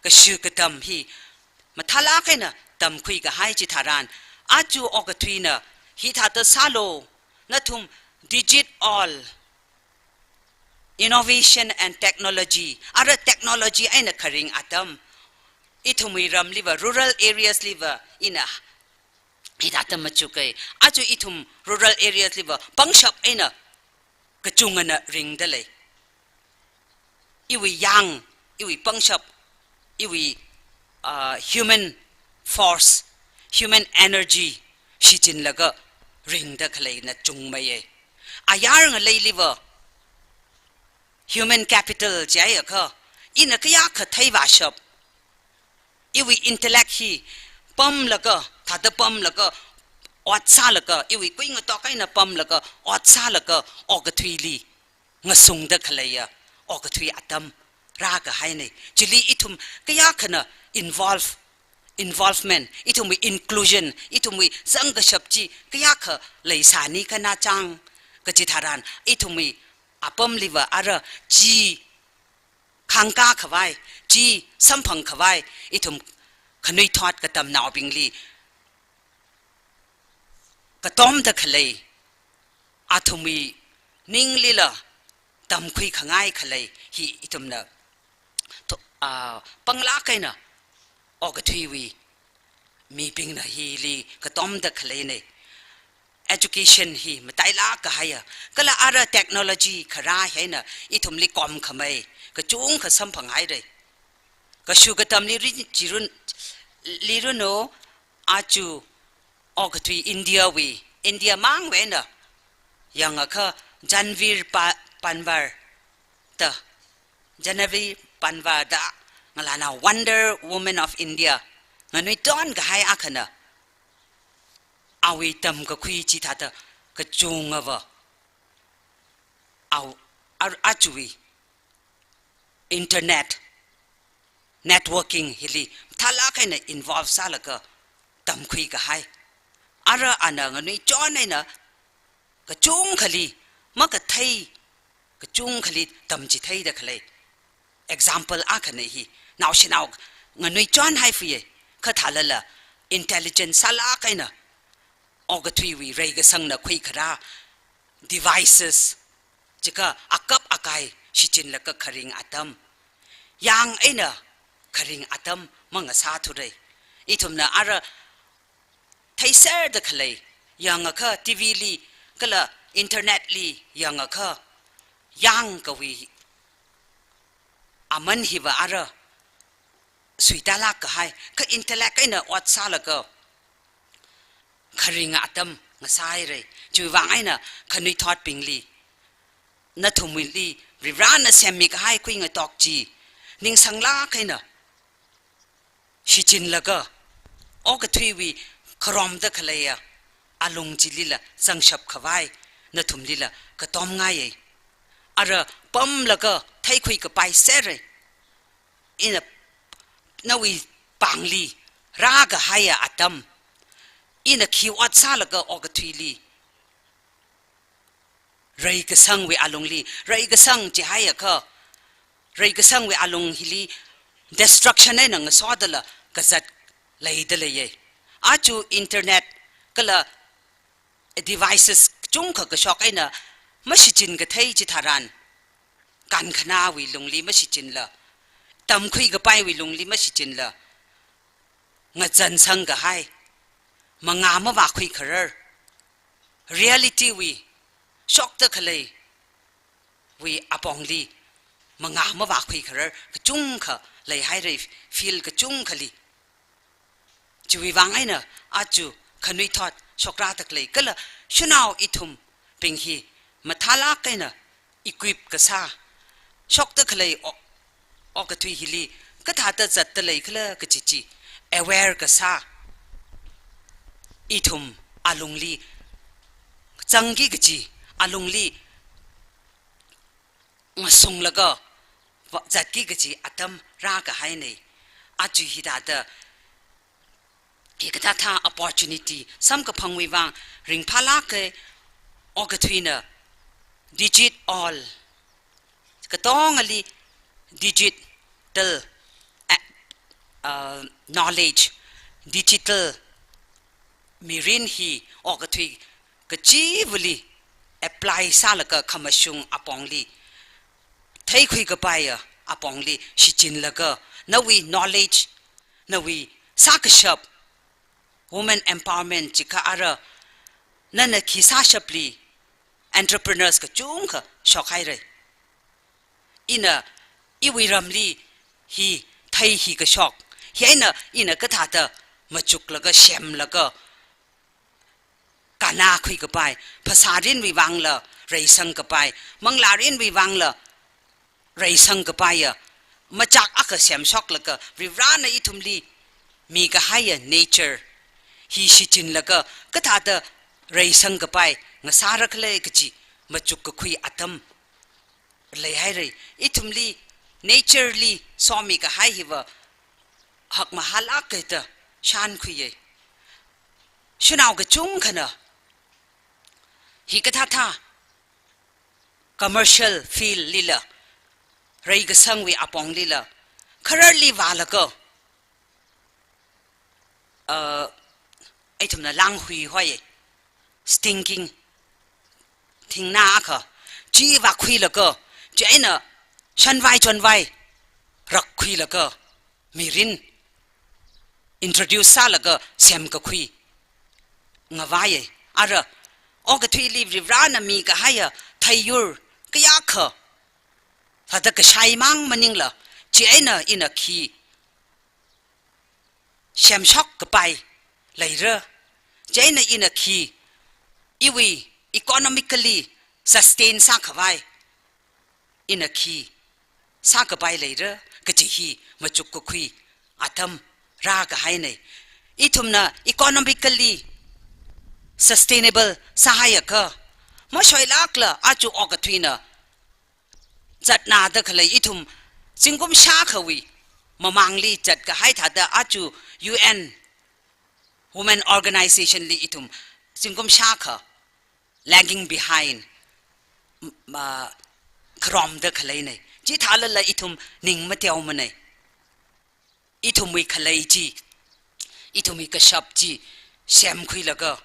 kashu katam hi mathālāk eina tamkhui kahai chitharan, aja okathuina hithāda sālu, nathum digit all, innovation and technology, ara technology eina kharing atam, ithumwui ramliva, rural areas liva, ina hithāda machuka. Aja ithum rural areas liva pangshap eina kachungana ringda lei. Iwui yang, iwui pangshap, iwui, uh, human force, human energy shichinlaga ringda khaleina chungmeiya. Ayar ngaleiliva human capital jiakha, ina kayākha theivāshap, iwui intellect hi pamlaga, thāda pamlaga, ot sālaga, iwui kuingatok eina pamlaga, ot sālaga, okathuili ngasungda khaleiya okathui atam rākahaina. Chili ithum kayākhana involve, involvement, ithumwui inclusion, ithumwui zangkashap chi kayākha leisāni khanachang kachitharan, ithumwui apamliva ara chi khangkā khavai, chi samphang khavai, ithum khanuithot katamnaobingli katomda khalei, athumwui ninglila tamkhui khangai khalei hi ithumna tho-, ah, panglāk eina okathuiwui mibingna hili katomda khaleina. Education hi matailāk kahaiya, kala ara technology kharā hi eina ithumli komkhamei kachungkha samphanghaira. Kashu katamli rin, chirun, lirunu, aja okathui India wui, India mangwui eina yangakha Janveer Pa-, Panwar da, Janveer Panwar da ngalānao Wonder Woman of India, nganuiton kahai akhana, awui tamkakhui chithāda kachungava, aw, ar-, achuwui internet, networking hili mathālāk eina involve sālaga tamkhui kahai. Ara ana nganuichon eina kachungkhali, makathei kachungkhali tamchitheida khalei example akhana hi. Naoshinao nganuichon haifie, kathālala intelligent sālāk eina okathuiwui reikasangna khuikharā devices, chikha akap akai shichinlaga kharing atam, yāng eina kharing atam mangasāthurei. Ithumna ara theiserda khalei, yangakha T V li, kala internet li yangakha, yāng kawui aman hiva ara suitālāk kahai, kha intellect eina ot sālaga kharing atam ngasāhairei. Chiwuivang eina khanuithotbingli, nathumli Varivarana semmi kahai khuingatok chi ningsanglāk eina shichinlaga, okathuiwui kharomda khaleiya alung chilila zangshap khavai nathumlila katomngaiye. Ara pamlaga theikhui kapai serei. Ina nawui pāngli rākahaiya atam, ina khi ot sālaga okathuili, reikasangwui alungli, reikasang chihaiakha, reikasangwui alung hili destruction eina ngasodala kazat leida leiye. Achu internet kala devices kachungkha kashok eina mashichin kathei chitharan, kankhanāwui lungli mashichinla, tamkhui kapaiwui lungli mashichinla, ngachansang kahai, mangā mavākhui kharar, reality wui, shokda khaleiwui apongli mangā mavākhui kharar kachungkha leihairei, field kachungkhali. Chiwuivang eina achu khanuithot shokrāda khalei kala shanao ithumbing hi mathālāk eina equip kasā, shokda khalei o-, okathui hili kathāda zatda leikhala kaji chi aware kasā, ithum alungli zangki kaji, alungli ngasunglaga va-, zatki kaji atam rākahainei. Achu hithāda hikathāthā opportunity samkaphangwui vang ringphālāke. Okathuina digit all, katongali digital, eh, uh, knowledge, digital mirin hi okathui kachivali apply sālaga khamashung apongli, theikhui kapaiya apongli shichinlaga, nawui knowledge, nawui sākashap, women empowerment chikha ara, nana khi sāshapli entrepreneurs kachungkha shokhairei. Ina iwui ramli hi thei hi kashok, hi eina ina kathāda machuklaga, semlaga, kannākhui kapai, phasārinwui vangla reisang kapai, manglārinwui vangla reisang kapaiya machak akha semshoklaga, Varivarana ithumli mikahaiya nature hi shichinlaga kathāda reisang kapai ngasāra khala kaji machukkakhui atam leihairei. Ithumli nature li somi kahai hiva hakmahālāke da shānkhuiye. Shanao kachungkhana hikathāthā commercial field lila, reikasangwui aponglila, khararli vālaga, uh, ithumna langhui hoi, stinking, thingnā akha, chi vākhuilaga, chieina shanvai chonvai rakkhuilaga, mirin introduce sālaga semkakhui ngavaiye. Ara, okathuili Varivarana mikahaiya theiyur kayākha, thāda kashaimang maningla, chieina ina khi semshok kapai leira, chieina ina khi iwui economically sustain sākhavai ina khi sākapai leira kaji hi machuk kakhui atam rākahainei. Ithumna economically sustainable sāhaiakha, mashoilākla aja okathuina zatnada khalei ithum zingkum shākhawui mamangli zatkahai thāda aja U N Women Organization li ithum zingkum shākha lagging behind, m-, ma, kharomda khaleinei. Chithālala ithum ning mateomanei. Ithumwui khalei chi, ithumwui kashap chi semkhuilaga,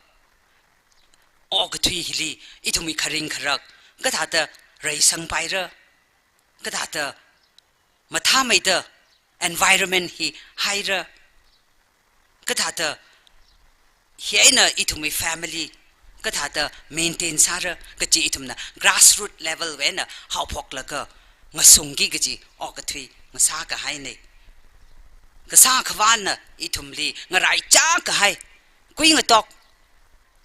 okathui hili ithumwui kharing kharak kathāda reisangpaira, kathāda mathāmeida environment hi haira, kathāda hi eina ithumwui family kathāda maintain sāra kaji ithumna grassroot level wui eina haophoklaga ngasungki kaji okathui ngasākahainei. Kasā Akhavana ithumli ngaraichā kahai kuingatok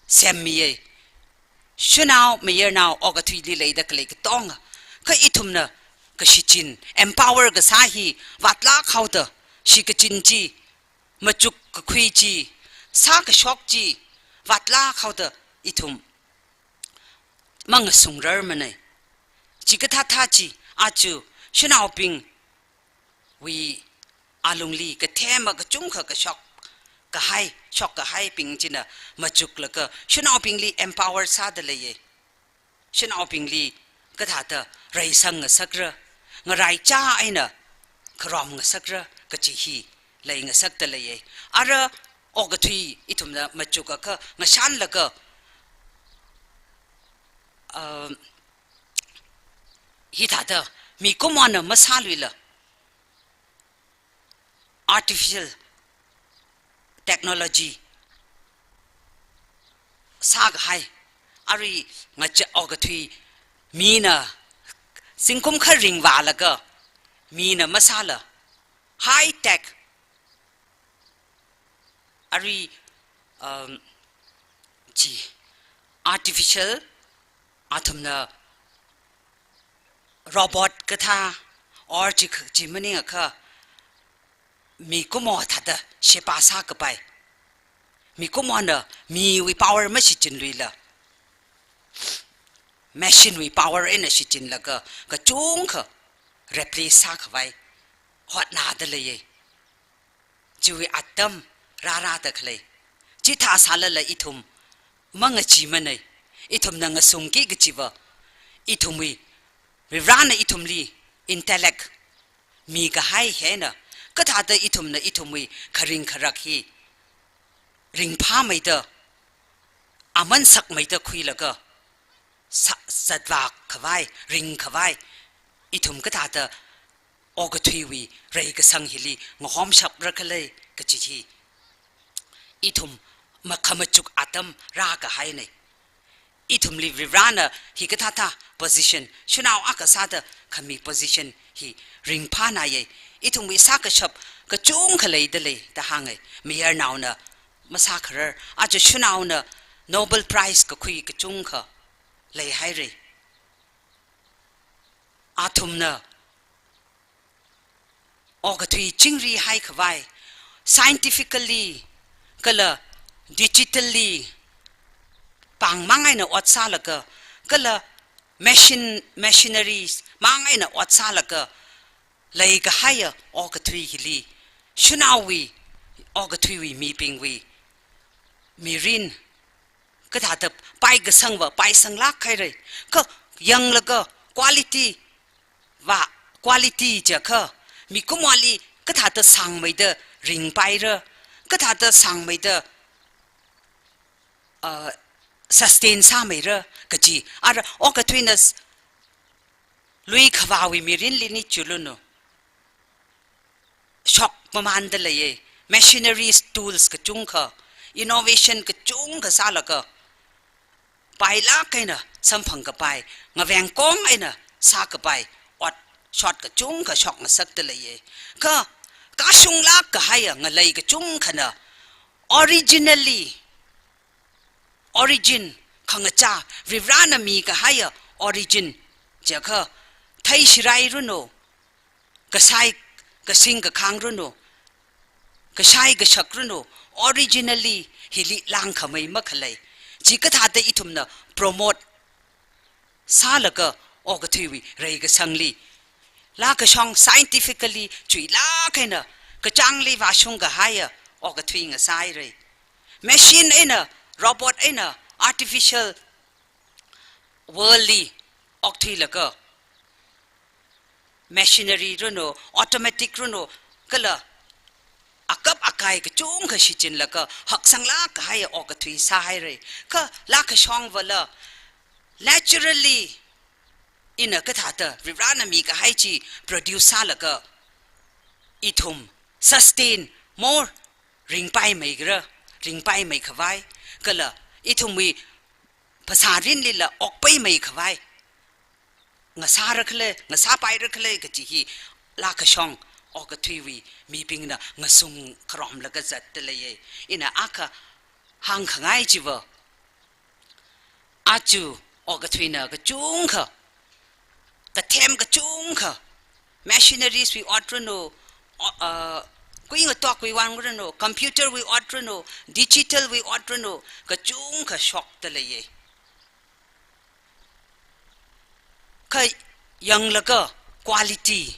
semmiyei. Shanao mayarnao okathuili leida khalei katonga, kha ithumna kashichin, empower kasā hi vātlāk haoda, shikachin chi, machuk kakhui chi, sākashok chi vātlāk haoda ithum mangasungrarmanei. Chikathāthā chi aja shanaobingwui alungli kathema kachungkha kashok kahai, shokkahaibing china machuklaga shanaobingli empower sāda leiye. Shanaobingli kathāda reisang ngasakra, ngaraichā eina kharom ngasakra kaji hi leingasakda leiye. Ara okathui ithumna machukakha ngashanlaga, um, hithāda mikumona masāluila artificial technology sākahai, arui ngacha okathui mina zingkum kha ringvālaga mina masāla high tech, arui, um, chi artificial, athumna robot kathā, or chi, chi maningakha mikumo thāda sheba sākapai. Mikumona miwui power mashichinluila, machine wui power eina shichinlaga kachungkha replace sākhavai hotnada leiye. Chiwui atam rārada khalei. Chithā sālala ithum mangacheemanei. Ithumna ngasungki kajiva, ithumwui, Varivarana ithumli intellect mikahai hi eina, kathāda ithumna ithumwui kharing kharak hi ringphāmeida, aman sakmeida khuilaga, sa-, zatvākhavai, ringkhavai, ithum kathāda okathuiwui reikasang hili ngahomshapra khalei kaji hi ithum makhamachuk atam rākahainei. Ithumli Varivarana hikathāthā position, shanao akha sāda khami position hi ringphānaiye. Ithumwui sākashap kachungkha leida lei da hānge. Mayarnaona masākharar, aja shanaona Nobel Prize kakhui kachungkha leihaire. Athumna okathui chingri haikhavai, scientifically kala digitally pāngmang eina ot sālaga, kala machine, machineries mang eina ot sālaga leikahaiya okathui hili, shanaowui, okathuiwui mibingwui mirin kathāda paikasangva paisanglāk haire. Kha yanglaga quality va, quality jiakha mikumoli kathāda sāngmeida ringpaira, kathāda sāngmeida, uh, sustain sāmeira kaji. Ara okathuina s-, luikhavāwui mirinli ni chulunu, shokmamānda leiye. Machineries, tools kachungkha, innovation kachungkha sālaga, pailāk eina samphangkapai, ngavengkong eina sākapai, otshot kachungkha shokngasakda leiye. Kha, kashunglāk kahaiya ngalei kachungkhana, originally, origin, khangachā, Varivarana mikahaiya origin, jiakha, theishirai ranu, kasai, kasing kakhang ranu, kashai kashak ranu, originally hili langkhamei makhalei. Chikathāda ithumna promote sālaga okathuiwui reikasangli, laa kashong scientifically chuilāk eina kachāngli vāshung kahaiya okathui ngasāhaira. Machine eina, robot eina, artificial world li okthuilaga, machinery ranu, automatic ranu, kala akap akai kachungkha shichinlaga haksanglāk kahaiya okathui sāhaira. Kha laa kashongvala, naturally, ina kathāda Varivarana mikahai chi produce sālaga, ithum sustain more ringpaimei kara, ringpaimei khavai, kala ithumwui phasā rinlila okpaimei khavai ngasāra khala, ngasāpaira khala kaji hi laa kashong okathuiwui mibingna ngasung kharomlaga zatda leiya. Ina akha hāngkhangai chiva, aja okathuina kachungkha, kathem kachungkha, machineries wui ot ranu, o-, uh, kuingatokwui vang ranu, computer wui ot ranu, digital wui ot ranu, kachungkha shokda leiya. Kha yanglaga quality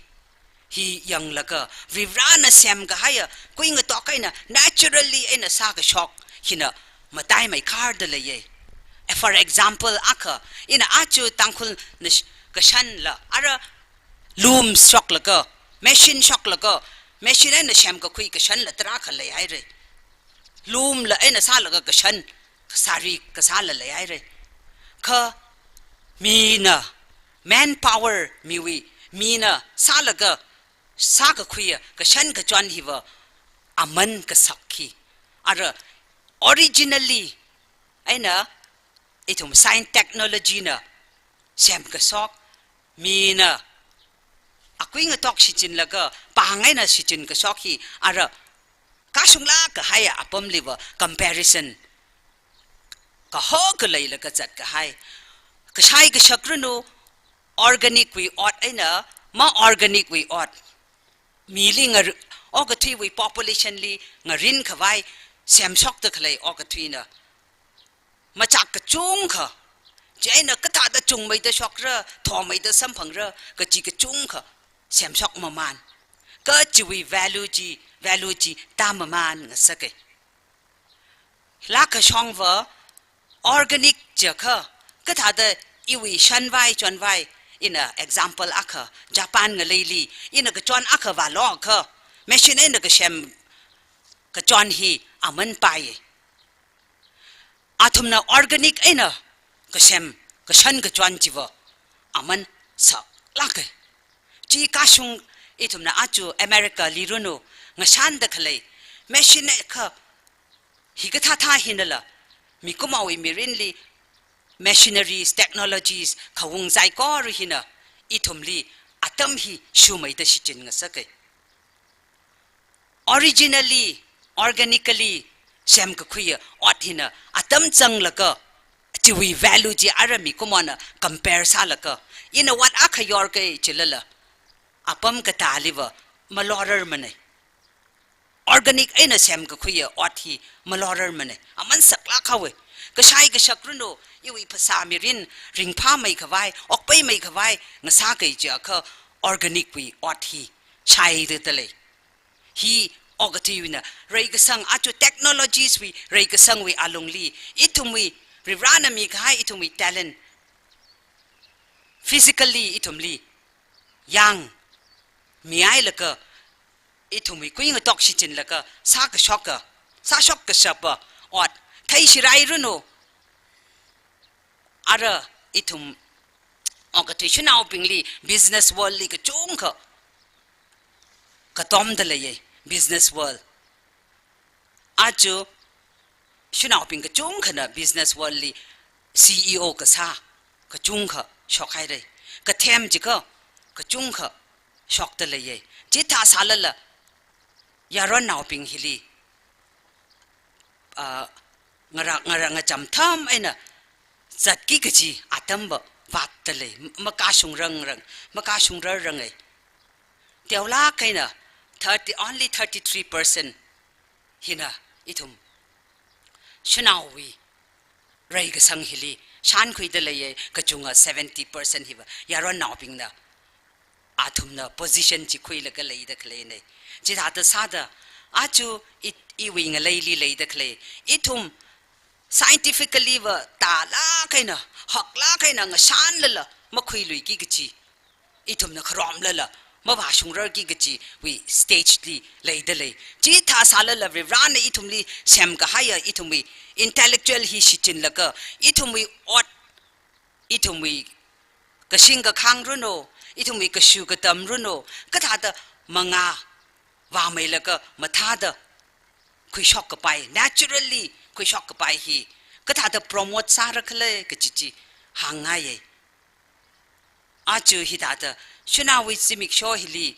hi yanglaga, Varivarana semkahaiya kuingatok eina naturally eina sākashok hina mataimei kharda leiya. For example, akha, ina aja Tangkhulna sh-, kashanla, ara loom shoklaga, machine shoklaga, machine eina semkakhui kashanla tarākha leihaira. Loom la eina sālaga kashan, sari kasāla leihaira. Kha mina, manpower miwui, mina sālaga sākakhuiya kashan kachon hiva aman kasak hi. Ara originally eina ithum science technology na semkashok, mina akuingatok shichinlaga pāng eina shichinkashok hi, ara kashunglāk kahaiya apamliva comparison kaho kaleilaga zatkahai. Kashai kashak ranu, organic wui ot eina ma organic wui ot, mili ngar-, okathuiwui population li ngarin khavai semshokda khalei okathuina machak kachungkha, chieina kathāda chungmeida shokra, thomeida samphangra kaji kachungkha semshok mamān. Kha chiwui value chi, value chi tāmamān ngasaka. Laa kashongva organic jiakha, kathāda iwui shanvai chonvai, ina example akha, Japan ngaleili ina kachon akha vālo akha, machine eina kasem kachon hi aman paiya. Athumna organic eina kasem kashan kachon chiva aman saklāka. Chi kashung ithumna aja America li ranu ngashanda khalei machine akha hikathāthā hinala, mikumowui mirinli machineries, technologies khaung saikora hina ithumli atam hi shumeida shichin ngasaka. Originally, organically semkakhuiya ot hina atam zanglaga, chiwui value chi ara mikumona compare sālaga, ina ot akha yorka chilala, apam katāliva malorarmana. Organic eina semkakhuiya ot hi malorarmana. Aman saklāk haowa. Kashai kashak ranu, iwui phasā mirin ringphāmei khavai, okpaimei khavai ngasāka jiakha organic wui ot hi shaida dalei. Hi okathuiwuina reikasang, aja technologies wui reikasangwui alungli, ithumwui, Varivarana mikahai ithumwui talent, physically ithumli yangmihailaga, ithumwui kuingatok shichinlaga sākashoka, sāshok kashapa ot theishirai ranu. Ara ithum okathui shanaobingli business world li kachungkha katomda leiya, business world. Aja shanaobing kachungkhana business world li C E O kasā kachungkha shokhaira. Kathem jiakha kachungkha shokda leiya. Chithā sālala, yaronnaobing hili, ah, ngara, ngara ngacham tham eina zatki kaji atamva vātdalei, makashung rangrang, makashung rarrangai. Teolāk eina thirty, only thirty-three percent hina ithum shanaowui reikasang hili shānkhuidaleiya, kachunga seventy percent hiva yaronnaobingna athumna position chi khuilaga leida khaleina. Chithāda sāda, aja i, iwui ngaleili leida khalei, ithum scientifically va tālāk eina, haklāk eina ngashānlala makhuiluiki kaji, ithumna kharomlala mavāshungrarki kajiwui stage li leidalei. Chithā sālala Varivarana ithumli semkahaiya ithumwui intellectual hi shichinlaga, ithumwui ot, ithumwui kashing kakhang runo, ithumwui kashu katam runo, kathāda mangā vāmeilaga mathāda khuishok kapai, naturally khuishok kapai hi kathāda promote sāra khala kaji chi hāngngaiya. Aja hithāda shanaowui zimiksho hili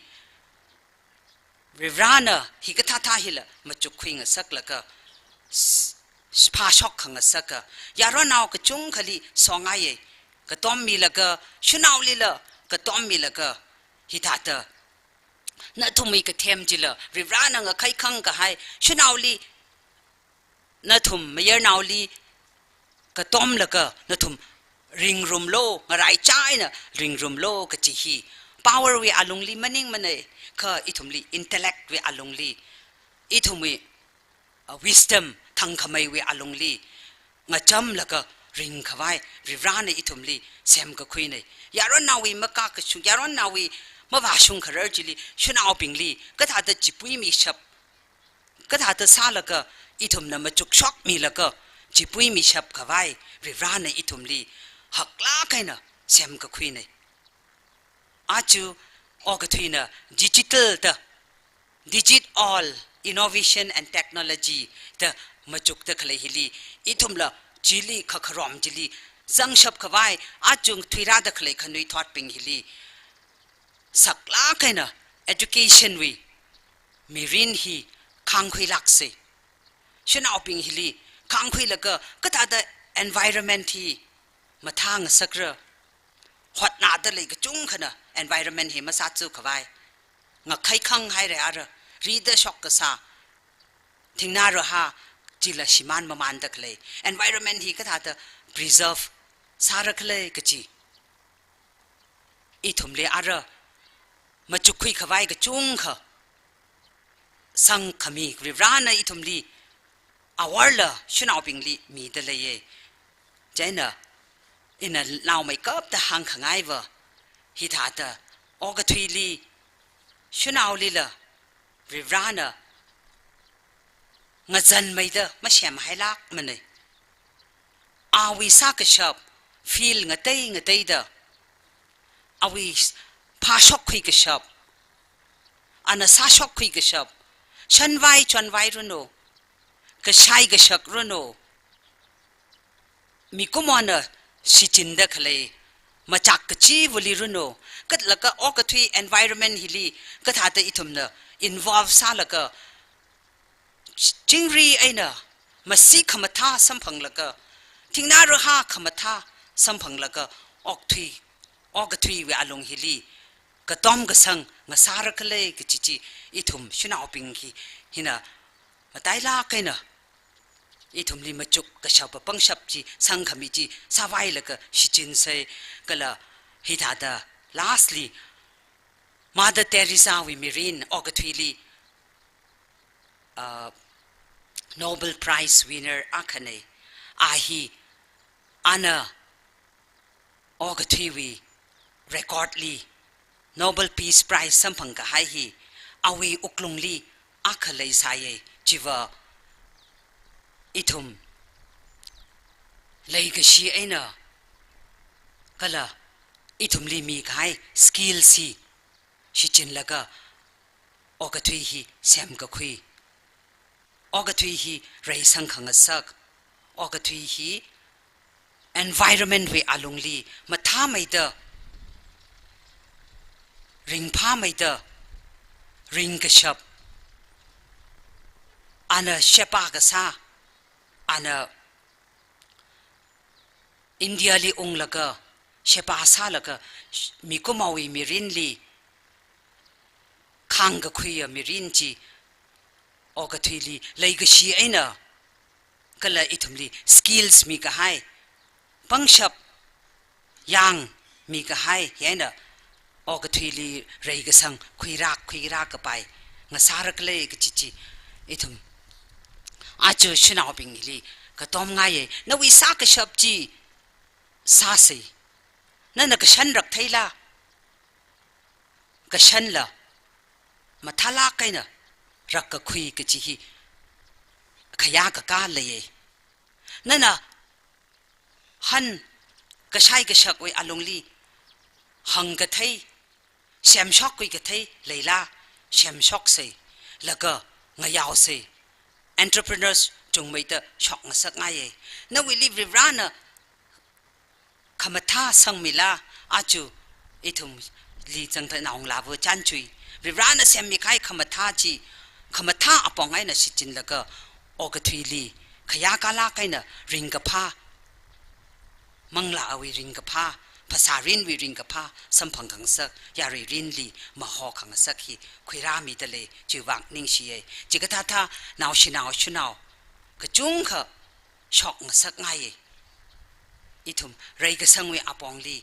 Varivarana hikathāthā hila machukkhui ngasaklaga, s-, s-, phāshok khangasaka, yaronnao kachungkhali songaiya, katom milaga, shanaolila katom milaga, hithāda nathumwui kathem chila Varivarana ngakhaikhang kahai, shanaoli, nathum mayarnaoli katomlaga nathum ringrumlu, ngaraichā eina ringrumlu kaji hi power wui alungli maningmanei, kha ithumli intellect wui alungli, ithumwui, uh, wisdom, thangkhameiwui alungli ngachamlaga ringkhavai Varivarana ithumli semkakhuinei. Yaronnaowui makakashung, yaronnaowui mavāshung kharar chili shanaobingli kathāda chipui mishap, kathāda sālaga ithumna machukshok milaga chipui mishap khavai Varivarana ithumli haklāk eina semkakhuinei. Aja okathuina digital da, Digit All Innovation and Technology da machukda khalei hili, ithumla chili kakharom chili zangshap khavai, aja thuirāda khalei khanuithotbing hili saklāk eina education wui mirin hi khangkhuilāksei. Shanaobing hili khangkhuilaga kathāda environment hi mathāngasakra, hotnādalei kachungkhana environment hi masātsu khavai. Ngakhaikhang haira ara, rida shok kasā, thingnā rahā chila shimān mamānda khalei environment hi kathāda preserve sāra khala kaji ithumli ara machukkhui khavai kachungkha sangkhami Varivarana ithumli awarla shanaobingli midaleiya. Chieina ina naomeikapta hāngkhangaiva hithāda okathuili shanaolila Varivarana ngazanmeida masemhailākmanei. Awui sākashap field ngatei ngateida, awui phāshokkhui kashap, ana sāshokkhui kashap, shanvai chonvai runo, kashai kashak runo, mikumona shichinda khalei machak kachivali runo, katlaga okathui environment hili kathāda ithumna involve sālaga, chingri eina masi khamathā samphanglaga, thingnā rahā khamathā samphanglaga, okthui, okathuiwui alung hili katom kasang ngasāra khala kaji chi ithum shanaobing hi, hina matailāk eina ithumli machuk kashapa pangshap chi, sangkhami chi sāvailaga shichinsei. Kala hithāda lastly, Mother Teresa wui mirin okathuili, uh, Nobel Prize winner akhanei. A hi ana okathuiwui record li Nobel Peace Prize samphang kahai hi awui wuklungli akha leisāya, chiva ithum leikashi eina kala ithumli mikahai skills hi shichinlaga okathui hi semkakhui, okathui hi reisang khangasak, okathui hi environment wui alungli mathāmeida, ringphāmeida, ringkashap, ana sheba kasā, ana India li unglaga, sheba sālaga, sh-, mikumowui mirinli, khāngkakhuiya mirin chi, okathuili, leikashi eina, kala ithumli, skills mikahai, pangshap, yang mikahai, hi eina, okathuili, reikasang, khuirak, khuirak kapai, ngasāra khalei kachi chi, ithum, aja shanaobingli, katomngaiya, nawui sākashap chi, sāsei. Nana kashanrak theila, kashanla, mathālāk eina, rakkakhui kachi hi, khayā kakā leiya. Nana, han, kashai kashakwui alungli, hāngkathei, semshokkhui kathei leila, semshoksei, laga ngayaosei, entrepreneurs chungmeida shokngasakngaiya. Nawuili Varivarana khamathā sangmila, aja ithumli zangthanao ngalāva chānchui. Varivarana semmikahai khamathā chi, khamathā apong eina shichinlaga, okathuili, khayākalāk eina ringkaphā, manglāwui ringkaphā, phasā rinwui ringkaphā, samphang khangasak, yarui rinli, maho khangasak hi, khuirāmida lei, chiwui vang ningshiya. Chikathāthā, naoshinao shanao, kachungkha, shokngasakngaiya. Ithum, reikasangwui apongli,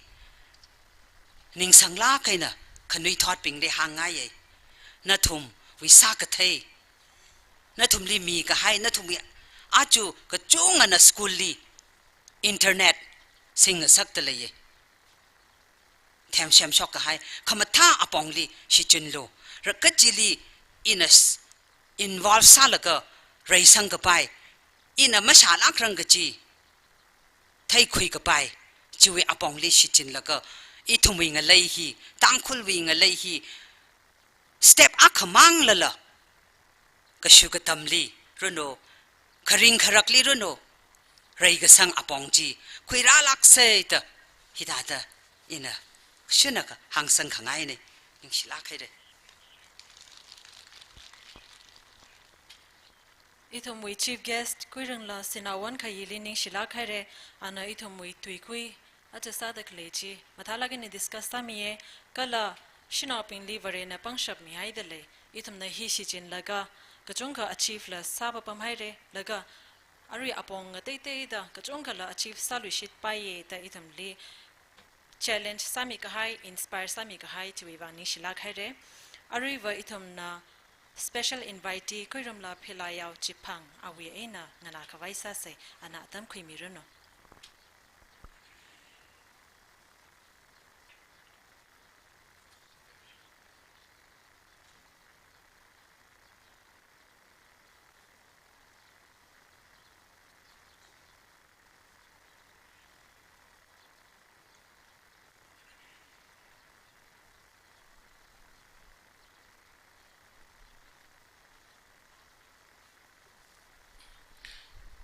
ningsanglāk eina, khanuithotbingli hāngngaiya. Nathumwui sākathei, nathumli mikahai, nathumwui aja kachungana school li, internet, singngasakda leiya. Them semshok kahai, khamathā apongli shichinlu. Rakachili ina s-, involve sālaga reisang kapai, ina mashālākrang kachi, theikhui kapai, chiwui apongli shichinlaga, ithumwui ngalei hi, Tangkhulwui ngalei hi, step akhamang lala, kashu katamli ranu, kharing kharakli ranu, reikasang apong chi, khuirālāksei da, hithāda, ina, shunaka hāngsang khangaina, ningshilāk haira. Ithumwui chief guest, Kuiringla Sinawon Khayili ningshilāk haira, ana ithumwui tuikui, aja sāda khalei chi, mathālāk eina discuss sāmiya, kala shanaobingli Varena pangshap mihaida lei, ithumna hi shichinlaga, kachungkha achieve la sāpapam haira, laga, arui apong ngateiteida, kachungkhala achieve sāluishitpaiya da ithumli, challenge sāmikahai, inspire sāmikahai, chiwui vang ningshilāk haira. Aruiva ithumna special invitee Kuiringla Philayao Chiphang awui eina nganākhavai sāsei, ana atam khuimiranu.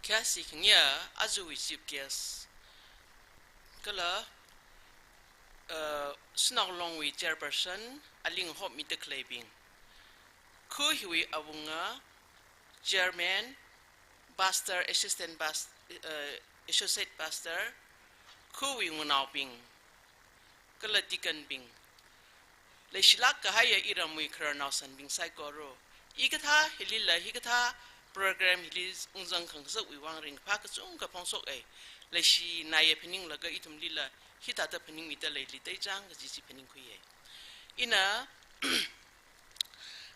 Khayāshi khangayā, ajawui chief guest, kala, uh, Shanao Longwui chairperson, aling hopmida khaleibing, khu hiwui awunga, chairman, pastor, assistant pas-, uh, associate pastor, khuwui wungnaobing, kala deacon bing, leishilāk kahaiya iramwui khararnao sanbing saikora, hikathā hilila, hikathā program hili ungzang khangasakwui vang ringphā kachungkha phongshoka. Leishinaoya phaninglaga ithumlila, hithāda phaningmida leili teichang kaji chi phaningkhuiya. Ina,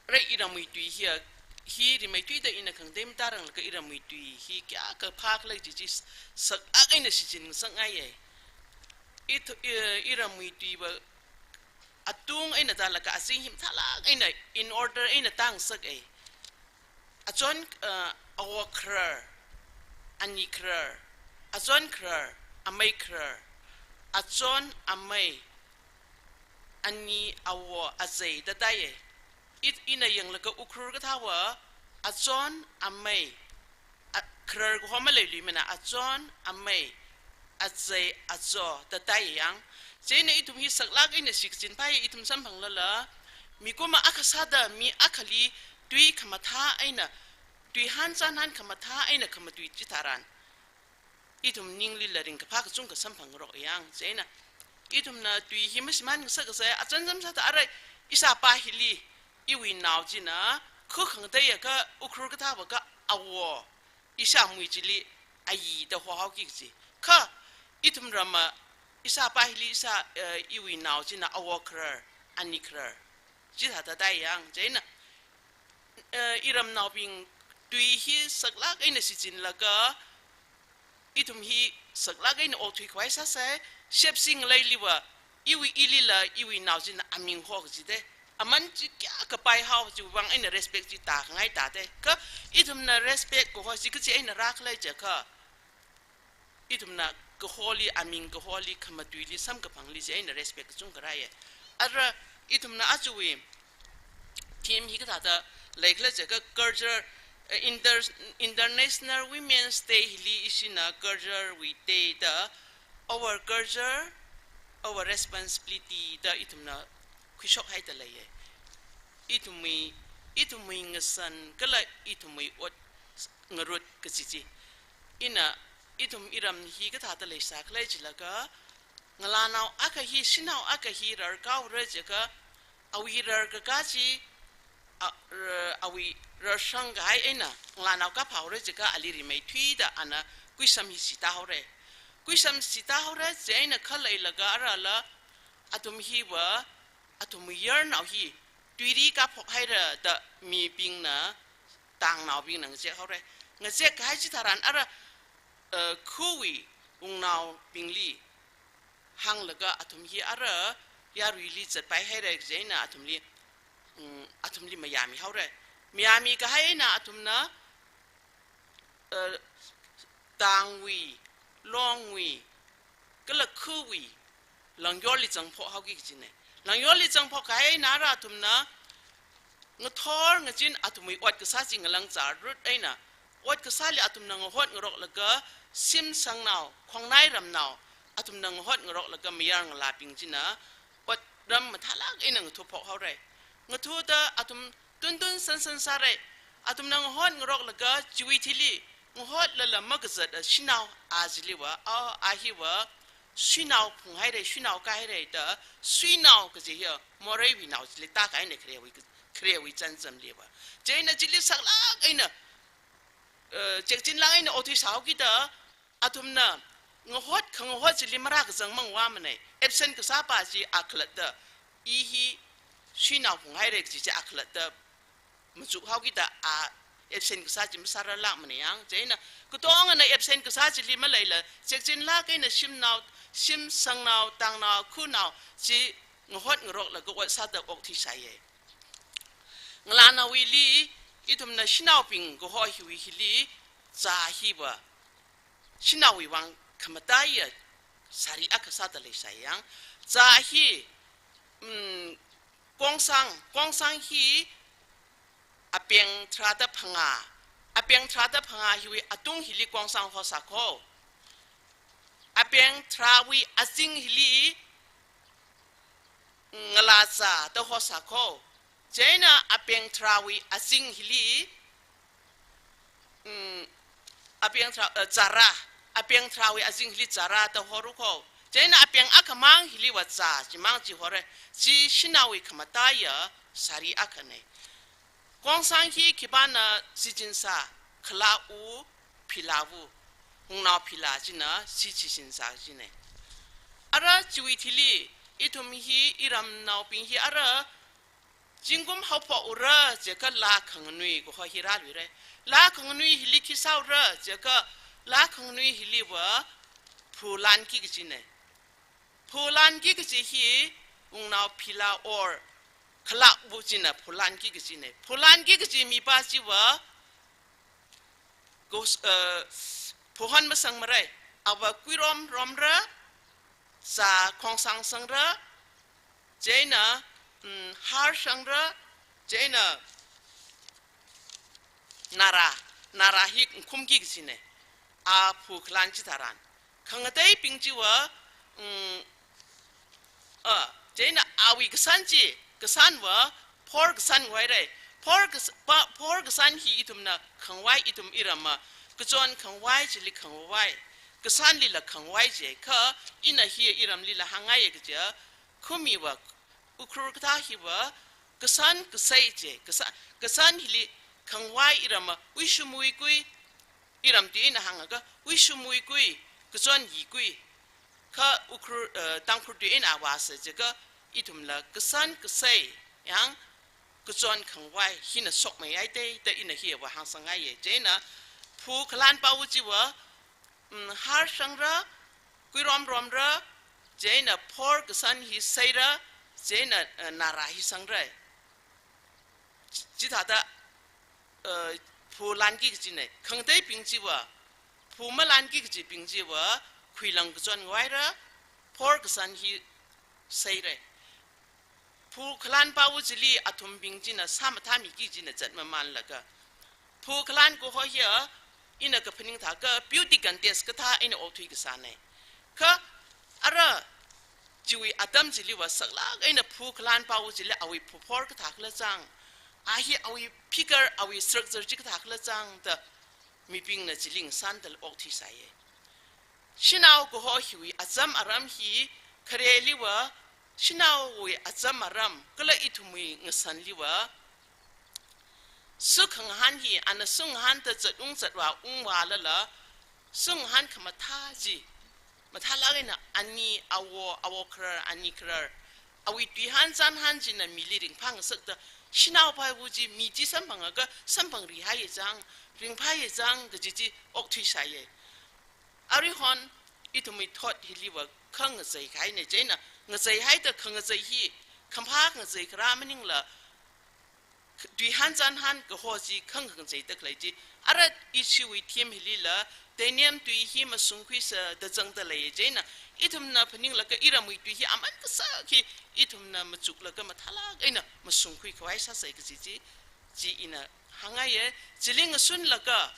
arui iramwui tui hiya, hi rimeithuida ina khangatei matāranglakha iramwui tui hi kayākha phākhala kaji chi saklāk eina shichin ngasakngaiya. Ithu-, i-, iramwui tuiva atung eina tālaga azing hi mathālāk eina in order eina tāngasaka. Achon, uh, awo kharar, ani kharar, achon kharar, amei kharar, achon, amei, ani, awo, azei da tāya. It ina yanglaga Ukhrul kathāva, achon, amei, a, kharar kaho maleiluimana, achon, amei, azei, azo da tāya yang. Chieina ithum hi saklāk eina shichinphāya, ithum samphanglala, mikumo akha sāda mi akhali tui khamathā eina, tuihān chānhān khamathā eina khamatui chitharan, ithum ninglila ringkaphā kachungkha samphangrok yang, chieina ithumna tui hi mashimān ngasakkasai, achānjam sāda arui ishāpā hili, iwui nao china, khu khangateiya kha Ukhrul kathāva kha awo, ishāmui chili ayi da hohaoki kaji. Kha ithum ramma ishāpā hili ishā, eh, iwui nao china awo kharar, ani kharar chithāda dai yang, chieina, eh, iramnaobing tui hi saklāk eina shichinlaga, ithum hi saklāk eina okthui khavai sāsai, shepsing leiliva, iwui ilila, iwui nao china aming ho kaji de. Aman chi kayākha paihao chiwui vang eina respect chi tākhangai tāde. Kha ithumna respect kaho chi kachi eina rākhalei jiakha, ithumna kaholi, aming kaholi, khamatuili, samkaphangli chieina respect kachungkha rāye. Ara ithumna ajawui theme hi kathāda leikhala jiakha culture, eh, inter-, International Women's Day hili ishina culture wui day da, our culture, our responsibility da ithumna khuishokhaida leiye. Ithumwui, ithumwui ngashan kala ithumwui ot ngarut kaji chi. Ina ithum iram hi kathāda leisākhala jilaga, ngalānao akha hi, shanao akha hi rarkāhaora jiakha, awui rarkakā chi, a, ra-, awui rarshang kahai eina ngalānao kāphahaora jiakha ali rimeithuida ana kuisam hi shitāhaora. Kuisam shitāhaora chieina khaleilaga arala, athum hiva, athumwui yarnao hi tuili kāphokhaira da mibingna, tangnaobingna ngazekhaora. Ngazek kahai chitharan ara, eh, khawui wungnaobingli hānglaga athum hi ara yaruili zatpaihaira kaji eina athumli, mm, athumli mayāmihaora. Mayāmi kahai eina athumna, eh, tangwui, longwui, kala khawui langyorli zangphokhaoki kajina. Langyorli zangphok kahai eina ara athumna ngathor ngazin athumwui ot kasā chi ngalāng zārut eina, ot kasāli athumna ngahot ngaroklaga, shimsangnao, khongnai ramnao, athumna ngahot ngaroklaga mayar ngalābing china otram mathālāk eina ngathuphokhaora. Ngathuda athum tuntun sansan sāra. Athumna ngahot ngaroklaga chiwui thili ngahotlala makazata shanao a chiliva, a, a hiva, shanao phunghaira, shanao kāhaira da, shanao kaji hiya moreiwui nao chili tākahaina kharewui, kharewui chānjamliva. Chieina chili saklāk eina, eh, chekchinlāk eina okthuisāhaokida, athumna ngahot, khangahot chili marākazang mangvāmana, absent kasāpā chi a khalatta, i hi shanao phunghaira kaji chi a khalatta machukhaokida a absent kasā chi masārarlākmana yang, chieina katongana absent kasā chili maleila, chekchinlāk eina shimnao, shimsangnao, tangnao, khanao chi ngahot ngaroklaga ot sāda okthuisāya. Ngalānaowuili, ithumna shanaobing kaho hiwui hili, zā hiva shanaowui vang khamataiya sari akha sāda leisai yang. Zā hi, mm, kongsang, kongsang hi apeng tharāda phangā, apeng tharāda phangā hiwui atung hili kongsang hosā kho. Apeng tharāwui azing hili ngalā zā da hosā kho. Chieina apeng tharāwui azing hili, mm, apeng tharā, eh, zara, apeng tharāwui azing hili zara da horu kho. Chieina apeng akhamang hiliva zā, chimang chi hora. Chi shanaowui khamataiya sari akhana. Kongsang hi khipāna shichinsā, khalā u, philā u, wungnao philā china shi shichinsā china. Ara chiwui thili, ithum hi, iramnaobing hi ara, zingkum haophok ura jiakha laa khanganui kaho hi rāluira. Laa khanganui hili khi sāura jiakha, laa khanganui hiliva phulanki kajina. Phulanki kaji hi wungnao philā or khalā u china phulanki kajina. Phulanki kaji mipā chiva gos-, eh, phuhon masangmara, ava kuirom romra, zā kongsang sangra, chieina, mm, har sangra, chieina nara, nara hi khumki kajina. A phu khalan chitharan. Khangateibing chiva, mm, a, chieina awui kasan chi, kasanva, phor kasan ngahaira. Phor kas-, pa-, phor kasan hi ithumna khangvai, ithum iramma, kachon khangvai chili khangvai. kasānlila khangvai je, kha ina hi iramlila hāngngaiya kaja, khumiva, Ukhrul kathā hiva, kasān kasei je, kasā-, kasān hili khangvai iramva, uishumwui kui, iram tui eina hāngakha, uishumwui kui, kachon yikui, kha Ukhrul, eh, Tangkhul tui eina vāsa jiakha, ithumla kasān kasei, yang kachon khangvai, hina shokmei haida, da ina hiva hāngsangngaiya. Chieina, phu khalan pao chiva, mm, har sangra, kuirom romra, chieina phor kasān hi seira, chieina, eh, nara hi sangra. Chi-, chithāda, eh, phu lanki kajina, khangateibing chiva, phu malanki kajibing chiva, khuilang kachon ngaira, phor kasān hi seira. Phu khalan pao chili athumbing china sāmathāmiki kajina zatmamanlaga. Phu khalan kaho hiya, ina kaphaning thākha beauty contest kathā eina okthui kasāna. Kha ara chiwui atam chiliva saklāk eina phu khalan pao chili awui phu phor kathā khala chang, a hi awui figure, awui structure chi kathā khala chang da mibingna chili ngasānda okthuisāya. Shanao kaho hiwui acham aram hi khareliva, shanaowui acham aram, kala ithumwui ngasanliva, sukhangahān hi, ana sungahānda zatung zatvā ungvālala, sungahān khamathā chi, mathālāk eina ani, awo, awo kharar, ani kharar, awui tuihān chānhān china mili ringphāngasakta, shanao paiva chi mi chi samphangakha, samphangrihaiya chang, ringphāya chang kaji chi okthuisāya. Aruihon, ithumwui thot hiliva khangachei kahaina, chieina, ngacheihaida khangachei hi, khamphā ngachei kharā maningla, tuihān chānhān kaho chi khang khangacheida khalei chi. Ara ishiwui theme hilila, Daniel tui hi masungkhuisa da zangda lei, chieina, ithumna phaninglaga iramwui tui hi aman kasā khi, ithumna machuklaga mathālāk eina masungkhui khavai sāsa kaji chi, chi ina hāngngaiya, chili ngasunlaga,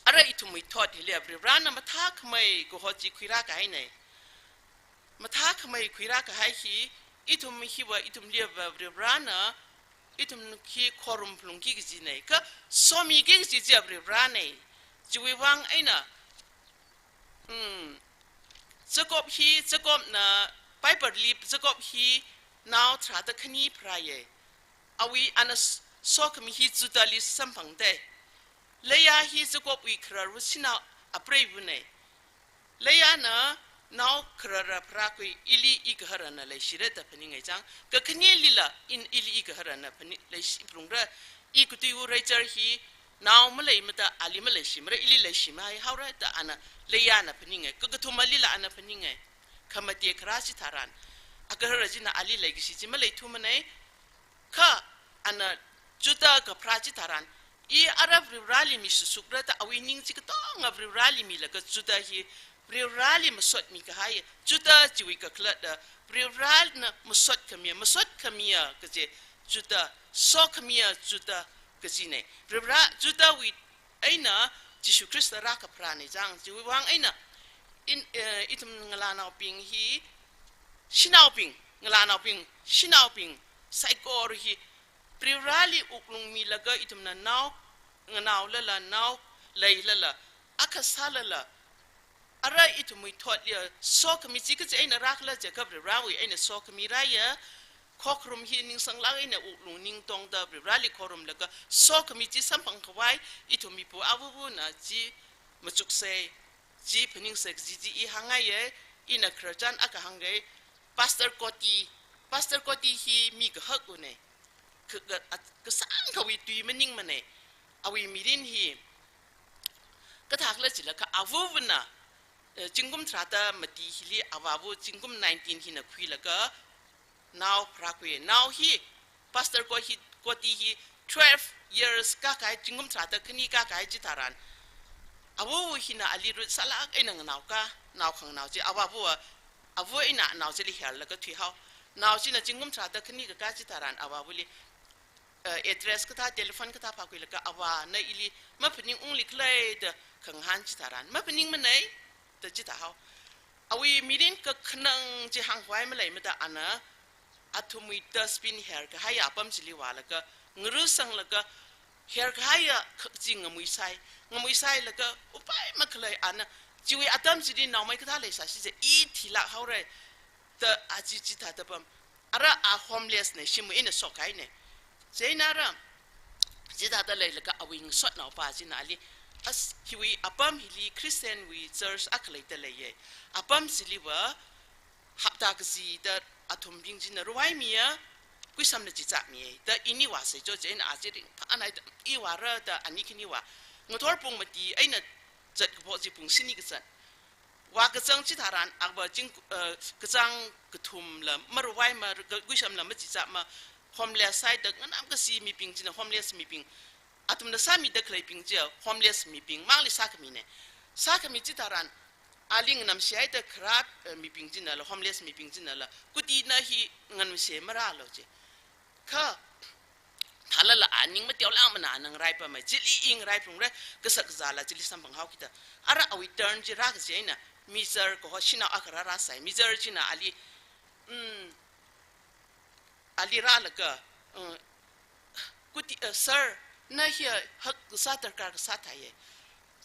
ara ithumwui thot hili Varivarana mathākhamei kaho chi khuirā kahaina. Mathākhamei khuirā kahai hi, ithum hiva, ithumliva Varivarana, ithum hi khorum phalungki kajina. Kha somiki kaji chi Varivarana. Chiwui vang eina, mm, Jacob hi, Jacobna, Bibleli Jacob hi nao tharāda khani pharāya. Awui ana s-, sokhami hi Judahli samphangda. Leah hi Jacobwui khararva shanao apreivana. Leahna nao kharara pharākhui, ili igaharana leishira da phaninga chang, kakhanelila in ili igaharana phani-, leishi phalungra, i katuiva Rachel hi nao maleimada ali maleishimara, ili leishimahaihaora da ana Leahna phaninga, kakathuma lila ana phaninga, khamate kharā chitharan, agahara china ali leikashi chi maleithumana, kha ana Judah kapharā chitharan, i ara Varivarali misushukra da awui ning chi katonga Varivarali milaga Judah hi Varivarali masotmi kahai, Judah chiwui kakhalatva Varivarana masotkhamiya, masotkhamiya kaje Judah, sokhamiya Judah kajina. Varivara Judahwui eina Jishu Khrista rākapharāna chang, chiwui vang eina in, eh, ithum ngalānaobing hi, shanaobing, ngalānaobing, shanaobing, saikora hi, Varivarali wuklung milaga ithumna nao, nganaolala, nao leilala, akha sālala, ara ithumwui thotli, sokhami chi kachi eina rākhala jiakha Varivarawui eina sokhami rāya, khokharum hi ningsanglāk eina wuklung ningtongda Varivarali khorumlaga, sokhami chi samphang khavai, ithum mipu avuvana chi machuksa, chi phaningsa kaji chi i hāngngaiya, ina khararchan akha hānga, Pastor Koti, Pastor Koti hi mi kahakvana, ka, ka, at, kasāngkhawui tui maningmana, awui mirin hi, kathākhala jilakha avuvana, eh, zingkum tharāda mati hili avāva zingkum nineteen hina khuilaga, nao pharākhui, nao hi, Pastor Ko hi, Koti hi twelve years kākahai, zingkum tharāda khani kākahai chitharan, avava hina ali rut sālāk eina nganaoka, nao khanganao chi, avava, ava eina nao chili herlaga thuihao. Nao china zingkum tharāda khani kākā chitharan, avavali, eh, address kathā, telephone kathā phākhuilaga, avana ili maphaningungli khala da khangahān chitharan, maphaningmana da chithāhao. Awui mirin kakhanang chi hāngkhavai maleimada ana athumwui dustbin herkahai apam chili vālaga, ngarusanglaga, Her kahaiya kha-, chi ngamuisai, ngamuisailaga upai makhalei ana, chiwui atam chili naomei kathā leisāsi je, i thilāk haora, da aja chithāda pam. Ara a homeless ne, shimwui eina shokhaine. Chieina ara, chithāda leilaga awui ngasotnaopa china ali, as hiwui apam hili Christian wui church akha leida leiye. Apam chiliva, hapta kazida athumbing china ruivaimiya, kuisamna chichāmiya, da ini vāsei jo chieina aja ringphānai da, i vāra da ani khani vā. Ngathor pung mati eina zat kaphok chi pung shini kazat. Vā kazang chitharan, ava ching, eh, kazang kathumla maruivaima, ka-, kuisamla machichāma, homeless sāhaida nganamkasi mibing china homeless mibing. Athumna sāmida khaleibing chi, homeless mibing mangli sākhamine. Sākhami chitharan, ali nganamshihaida kharā, eh, mibing chinala, homeless mibing chinala, kutina hi nganamshi marālo je. Kha, thalala aning mateolangmana ngaraipa mai, chili i ngaraiphungra, kasak kazāla chili samphang haokida. Ara awui turn chi rākaji eina, miser kaho shanao akha rārāsai, miser china ali, mm, ali rālaga, uh, kuti, uh, "Sir, na hiya hak kasā darkar kasā thāye."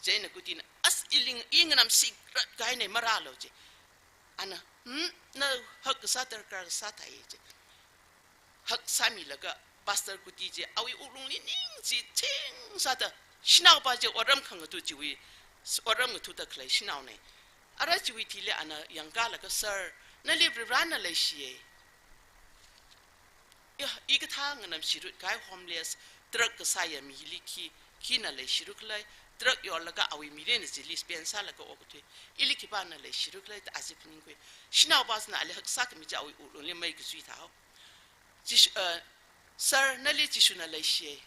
Chieina kutina, "As iling i nganamshi rat kahaine marālo," je. Ana, "Hmm, na hak kasā darkar kasā thāye," je. Hak sāmilaga, pastor kuti je, awui wuklungli ning chi ching sāda, shanaopa je otram khangatha chiwui, otram ngathuda khalei shanaone. Ara chiwui thili ana yangkālaga, "Sir, nali Varivarana leishiye. Ya, i kathā nganamshirut kahai homeless, truck kasāya mi hili khi, khina leishiru khala, truck yorlaga awui mirinna chili spend sālaga okathui. Ili khipāna leishiru khala," da aja phaningkhui. Shanaopa china ali hak sākhami chi awui wuklungli mei kazui thāhao. "Jishu, eh, Sir, nali Jishuna leishiye."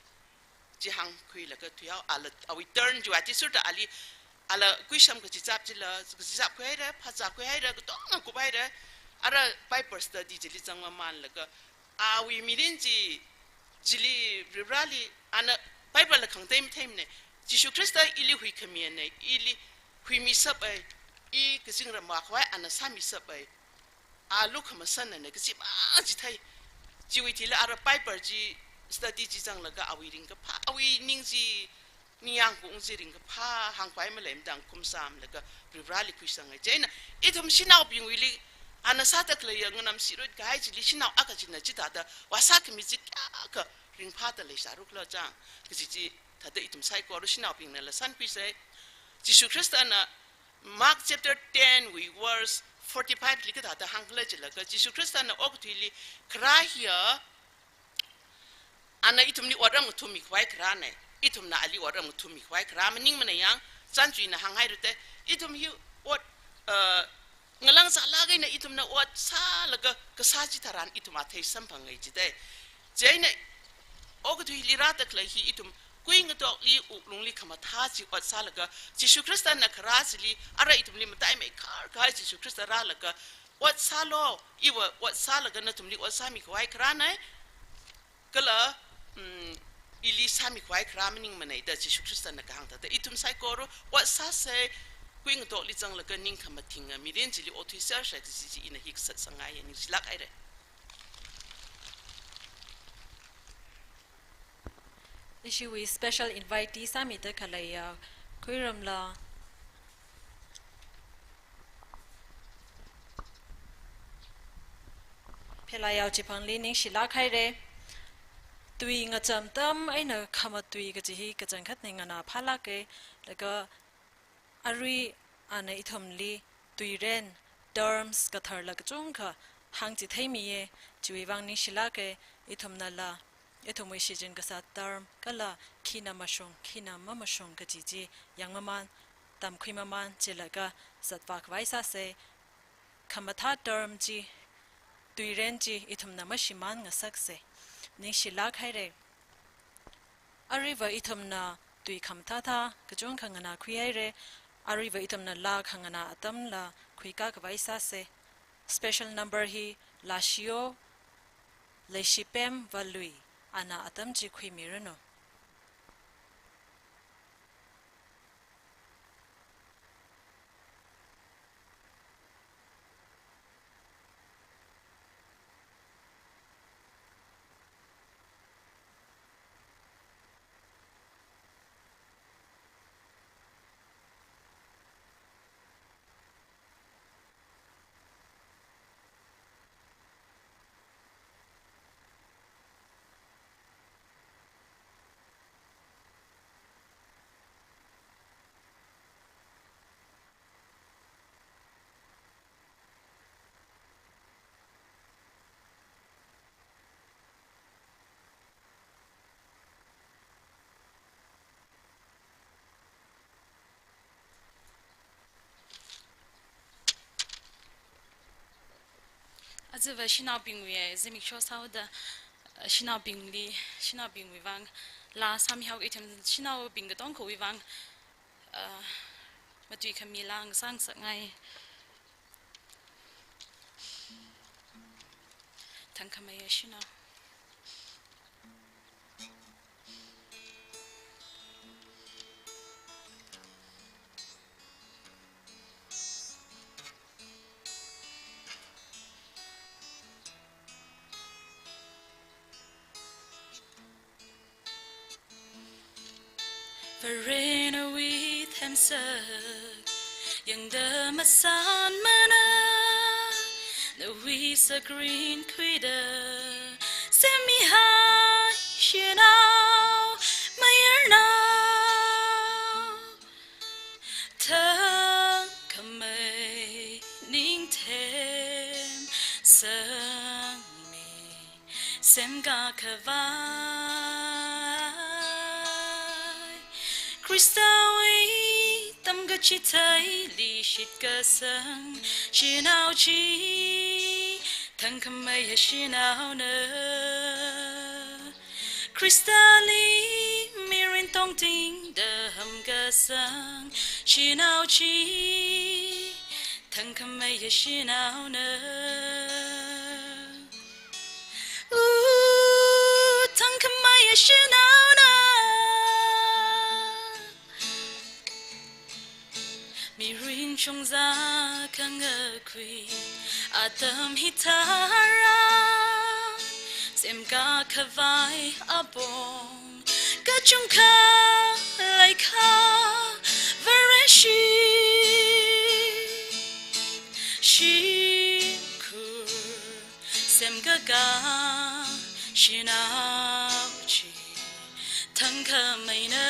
Chi hāngkhuilaga thuihao, ala, awui turn chiva chi sāda ali, ala kuisam kachichap chila, kachichapkhui haira, phāzākhui haira, katonga kuphaira, ara Bible study chili zangmamanlaga, awui mirin chi, chili Varivarali, ana Bible la khangatei matheimane, "Jishu Khrista ili huikhamine, ili huimisāpai, i kazingram vākhavai ana sāmisāpai." A lukhamasannane, kachimang chithei. Chiwui thili ara Bible chi study chi zanglaga awui ringkaphā, awui ning chi, ningyāng kaung chi ringkaphā hāngpai malei madang kum sāmlaga Varivarali khuisangai. Chieina, ithum shanaobingwuili, ana sāda khaleiya nganamshirut kahai chili shanao akha china chithāda vāsākhami chi kayākha ringphāda leisāru khala chang, kaji chi thāda ithum saikora shanaobingnala sankhuisei. Jishu Khristana Mark chapter ten wui verse forty-five li kathāda hāngkhala jilaga, Jishu Khristana okathuili kharā hiya, ana ithumli otram ngathummikhavai kharāne, ithumna ali otram ngathummikhavai kharā maningmana yang, chānjuina hānghairute, ithum hi ot, uh, ngalang zālāk eina ithumna ot sālaga kasā chitharan ithum athei samphangai jite. Chieina okathuili rāda khalei hi ithum kuingatokli wuklungli khamathā chi ot sālaga, Jishu Khristana kharā chili, ara ithumli mataimeikharkahai Jishu Khrista rālaga, "Ot sālo, iva ot sālaga nathumli ot sāmikhavai kharāne, kala, mm, ili sāmikhavai kharā maningmane," da Jishu Khristana kahāng thāda, ithum saikora ot sāsei, kuingatokli zanglaga ning khamathingna mirin chili okthuisersa kaji chi ina hi kasat sāngaiye, ningshilāk haire. Ishiwui special invitee sāmida khaleiya Khuiramla Phelaiao chiphangli ningshilāk haire. Tui ngacham atam eina khamatui kaji hi kachangkhatna nganāphālāke, laga arui ana ithumli tuiren, terms katharla kachungkha hāngchitheimiye, chiwui vang ningshilāke, ithumnala, ithumwui shichin kasā term kala khina mashung, khina mamashung kaji chi yangmaman, tamkhuimaman, chilaga zatvākhavai sāsei, khamathā term chi, tuiren chi ithumna mashimān ngasaksei. Ningshilāk haire. Aruiva ithumna tui khamathāthā kachungkha nganākhui haire. Aruiva ithumna laa khanganā atamla khuikakhavai sāsei. Special number hi Lashio Leishipem Valui, ana atam chi khuimiranu. Ziva shanaobingwui, zimiksho sāhaoda, uh, shanaobingli, shanaobingwui vang, laa sāmihao ithum shanaobing katongawui vang, uh, matuikhami laa ngasāngasakngai. Thangkhameiya shanao. Vare nawui themsak yangda masānmana, nawui sakrin khuida semmihai shanao mayarnao. Thangkhamei ningthem sangmi semkakhavai, Khristawui tamkachitheili shitkasang shanao chi thangkhameiya shanaona. Khristali mirin tongtingda hamkasang shanao chi thangkhameiya shanaona. Ooh, thangkhameiya shanaona. Mirin chungzā khangakhui atam hithāra, semkakhavai apong kachungkha leikha Vareshi. Shimkhur semkakā shanao chi thangkhameina.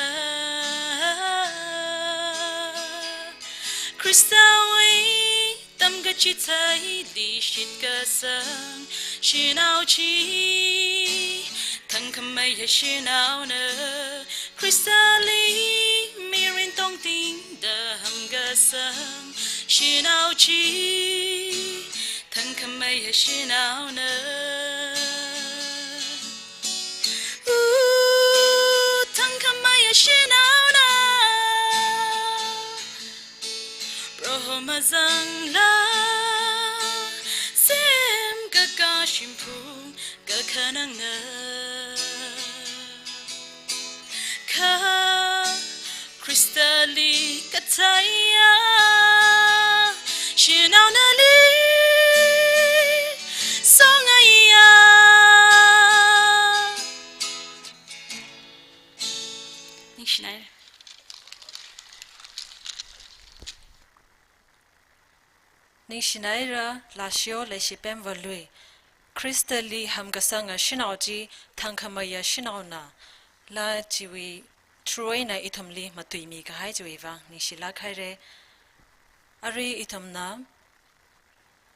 Khristawui tamkachitheili shitkasang shanao chi thangkhameiya shanaona. Khristali mirin tongtingda hamkasang shanao chi thangkhameiya shanaona. Ooh, thangkhameiya shanaona. Proho mazangla semkakā shimphung kakhanangna. Kha Khristali katheiya shanao nali songaiya. Ningshinai. Ningshinaira, lashio leishipemvalui. Khristali hamkasanga shanao chi thangkhameiya shanaona. Laa chiwui through eina ithumli matuimi kahai chiwui vang ningshilāk haira. Arui ithumna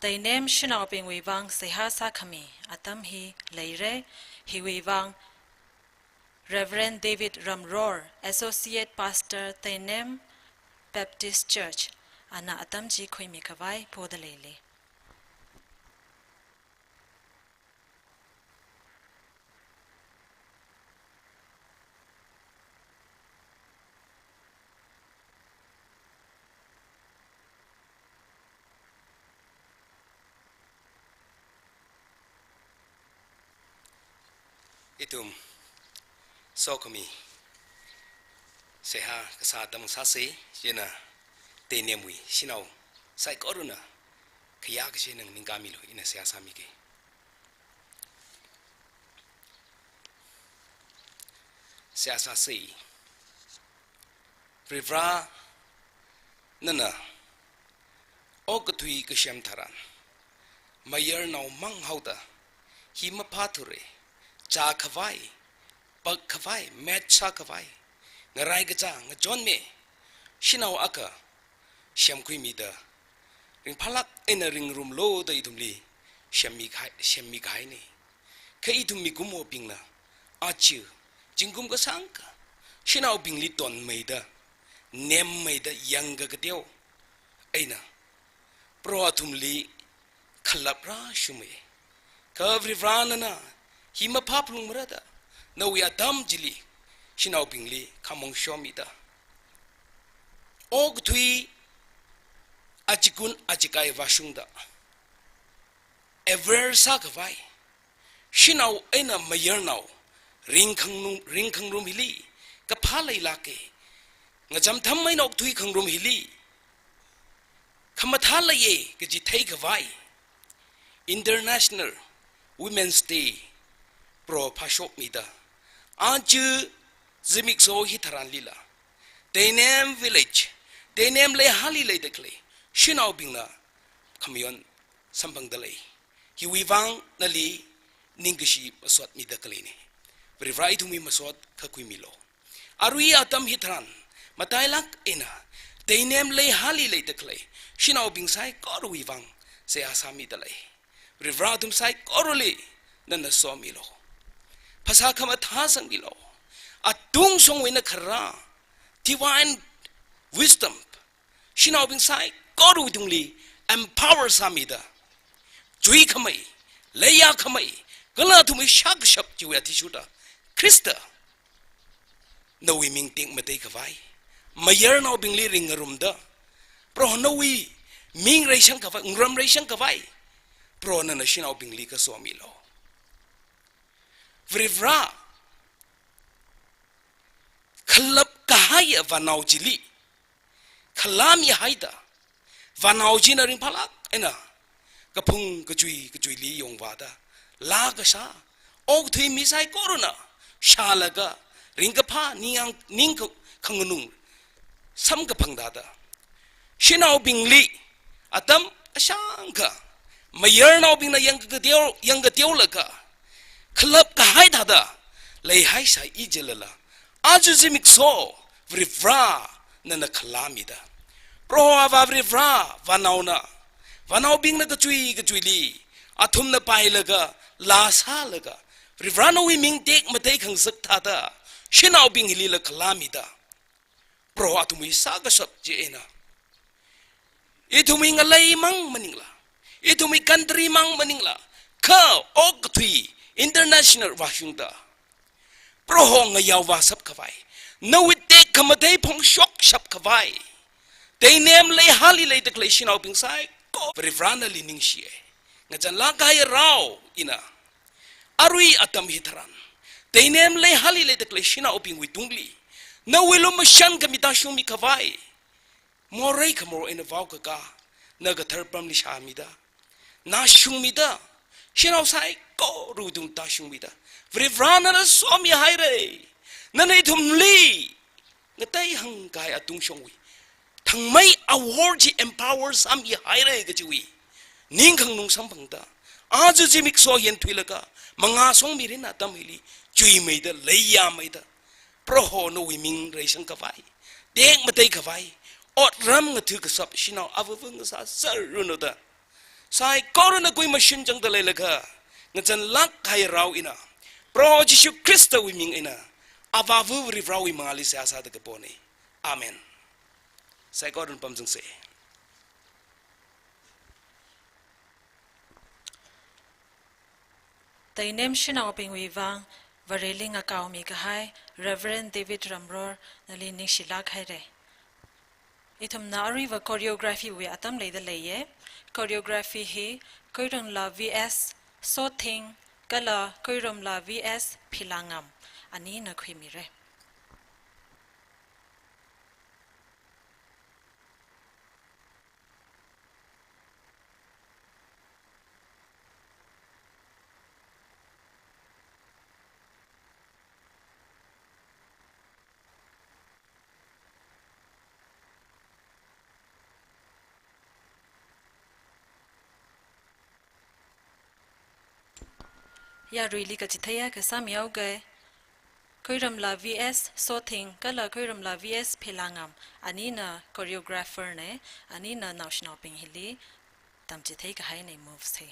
teinem shanaobingwui vang seihā sākhami atam hi leira. Hiwui vang Reverend David Ramror, Associate Pastor, Teinem Baptist Church, ana atam chi khuimi khavai podalei lei. Ithum sokhami seihā kasā atam sāsa, chieina Teinemwui shanao saikorana khayākashi nganingkāmilu, ina seihā sāmiki. Seihā sāsa. Varivarā, nana okathui kasem tharan, mayarnao mang haoda, hi maphāthura, chākhavai, pakkhavai, metsākhavai, ngaraikacha, ngachonmi shanao akha semkhuimida, ringphālāk eina ringrumlu da ithumli semmi kahai, semmi kahaina. Kha ithum mikumobingna aja zingkum kasāngkha shanaobingli tonmeida, nemmeida yangkakateo eina Proho athumli khalap rāshuma. Kha Varivarā nana hi maphāphalungmara da, nawui atam chili shanaobingli khamong shomida, okathui achikun achikai vāshungda, aware sākhavai, shanao eina mayarnao ringkhangnung, ringkhangrum hili kaphā leilāka, ngacham tham eina okathui khangrum hili khamathā leiya kaji theikhavai International Women's Day Proho phāshokmida, aja zimiksho hitharanlila Teinem Village, Teinem leihāli leida khalei shanaobingna khamayon samphangda lei. Hiwui vang nali ningkashi masotmida khaleina. Varivarā ithumwui masot khuimilu. Arui atam hitharan matailāk eina Teinem leihāli leida khalei shanaobing saikorawui vang seihā sāmida lei. Varivarā athum saikorali nana somilu. Phasā khamathā sangmilu. Atungshongwui eina kharā divine wisdom shanaobing saikorawui tungli empower sāmida, chuikhamei, leiyākhamei, kala athumwui shākashap chiwui athishurda Khrista nawui ming tekmateikhavai, mayarnaobingli ringngarumda, Proho nawui ming reishangkhavai, ngarum reishangkhavai Proho nana shanaobingli kasomilu. Varivarā khalap kahaiya vānao chili khalā mihaida, vānao china ringphālāk eina kaphung kachui kachuili yongvāda, laa kashā, okathui mi saikorana shālaga, ringkaphā ningyāng, ningkha-, khanganung samkaphang thāda, shanaobingli atam ashangkha mayarnaobingna yangkateo, yangkateolaga khalap kahai thāda leihaisai jilala, aja zimiksho Varivarā nana khalāmida, Proho Avā Varivarā, vānaona, vānaobingna kachui kachuili athumna pailaga, laa sālaga, Varivarā nawui ming tekmatei khangasak thāda shanaobing hilila khalāmida, Proho athumwui shākashap chi eina ithumwui ngaleimang maningla, ithumwui country mang maningla, kha okathui international vāshungda, Proho ngayao vāshapkhavai, nawui tekhamatei phongshokshapkhavai Teinem leihāli leida khalei shanaobing saikora Varivarā nali ningshiya. Ngachānlāk kahai Rao ina, arui atam hitharan Teinem leihāli leida khalei shanaobingwui tungli nawui lumashan khami tāshungmikhavai, morei khamor eina vaokaka, na kathar apamli shāmida, nashungmida, shanao saikorawui tung tāshungmida, Varivarā nana somihaira. Nana ithumli ngateihāng kahai atungshongwui thangmei awor chi empower sāmihaira kajiwui ningkhanganung samphangda, aja zimiksho yānthuilaga mangā shong mirin atam hili chuimeida, leiyāmeida, Proho nawui ming reishangkhavai, tekmateikhavai otram ngatha kashap shanao avāva ngasāserranu da, saikorana kuimashan changda leilaga, ngachānlāk kahai Rao ina, Proho Jishu Khristawui ming eina, Avāva Varivarāwui mangāli seihā sāda kapona. Amen. Saikorana pamchungsa. Teinem shanaobingwui vang Vareli ngakaomi kahai Reverend David Ramror nali ningshilāk haira. Ithumna aruiva choreography wui atam leida leiya. Choreography hi Koiramla V S Sothing kala Koiramla V S Philangam anina khuimira. Yaruili kachitheiya kasā mihaoga, Koiramla V S Sothing kala Koiramla V S Philangam anina choreographer na, anina naoshinaobing hili tamchithei kahaina moves hi.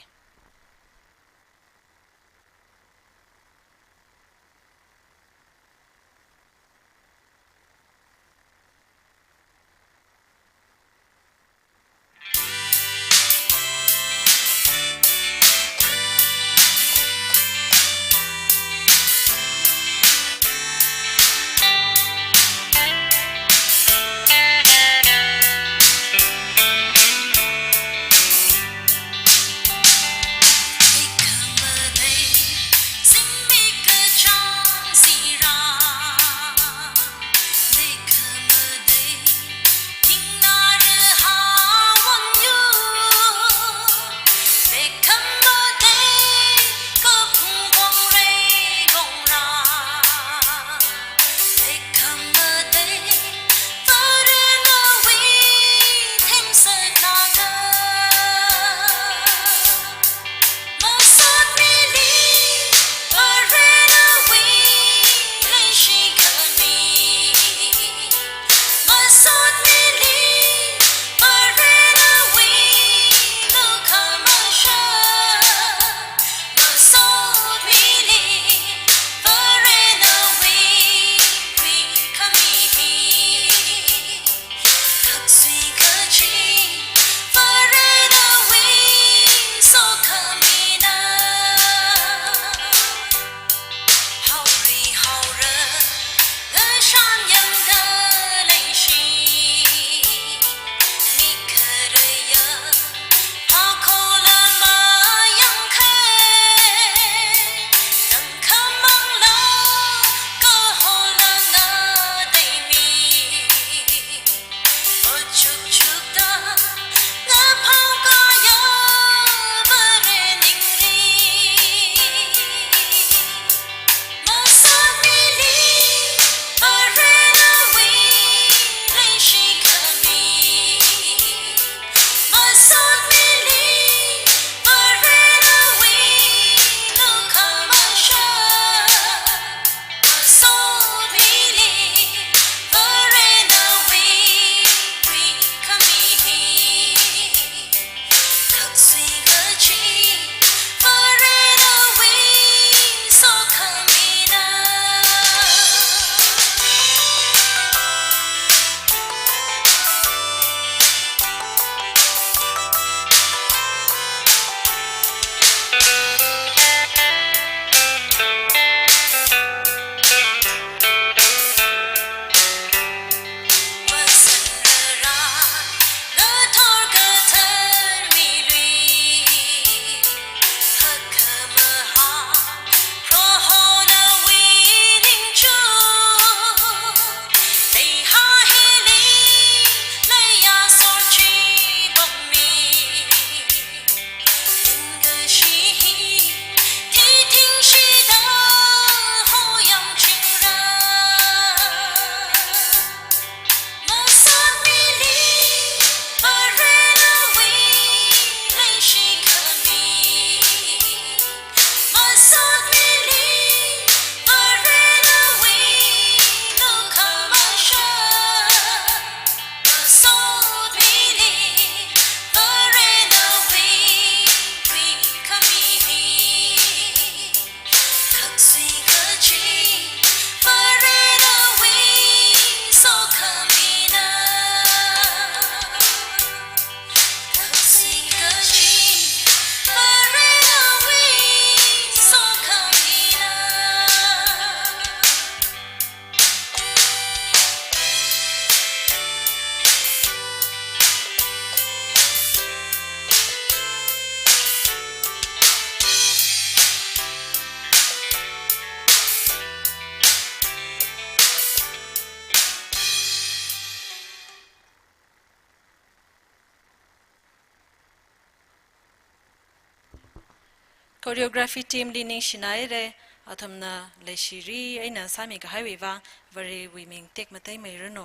Choreography team li ningshinaire, athumna leishiri eina sāmikahaiwui vang, Varewui ming tekmateimeiranu.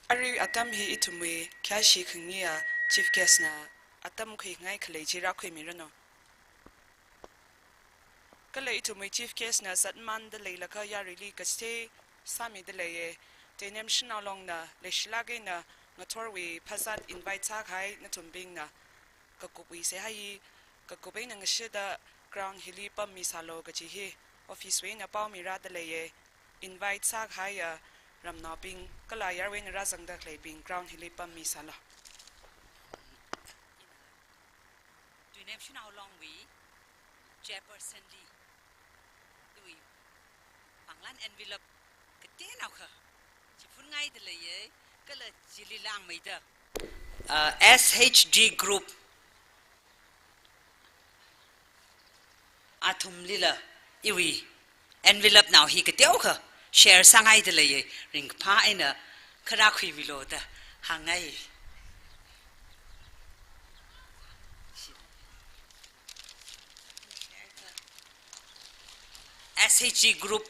Arui atam hi ithumwui khayāshi khangayi Chief Guest na atam khuingai khalei chi rākhuimiranu. Kala ithumwui Chief Guest na zatmanda leilakha yaruili kachithei sāmida leiye. Teinem Shanao Long na leishilāk eina ngathorwui phazat invite sākahai nathumbingna kakupwui seihā hi kakup eina ngashida ground hili pammisālu kaji hi office wui eina pao mirāda leiye. Invite sākahaiya ramnaobing kala yaruiwui eina rāzangda khaleibing ground hili pammisālu. Teinem Shanao Long wui chairperson li iwui panglan envelope kateonaokha chiphunngaida leiye, kala chili langmeida, uh, S H G group athumlila iwui envelope nao hi kateokha share sāngaida leiye, ringkaphā eina kha rākhuimilu da hāngngai. S H G group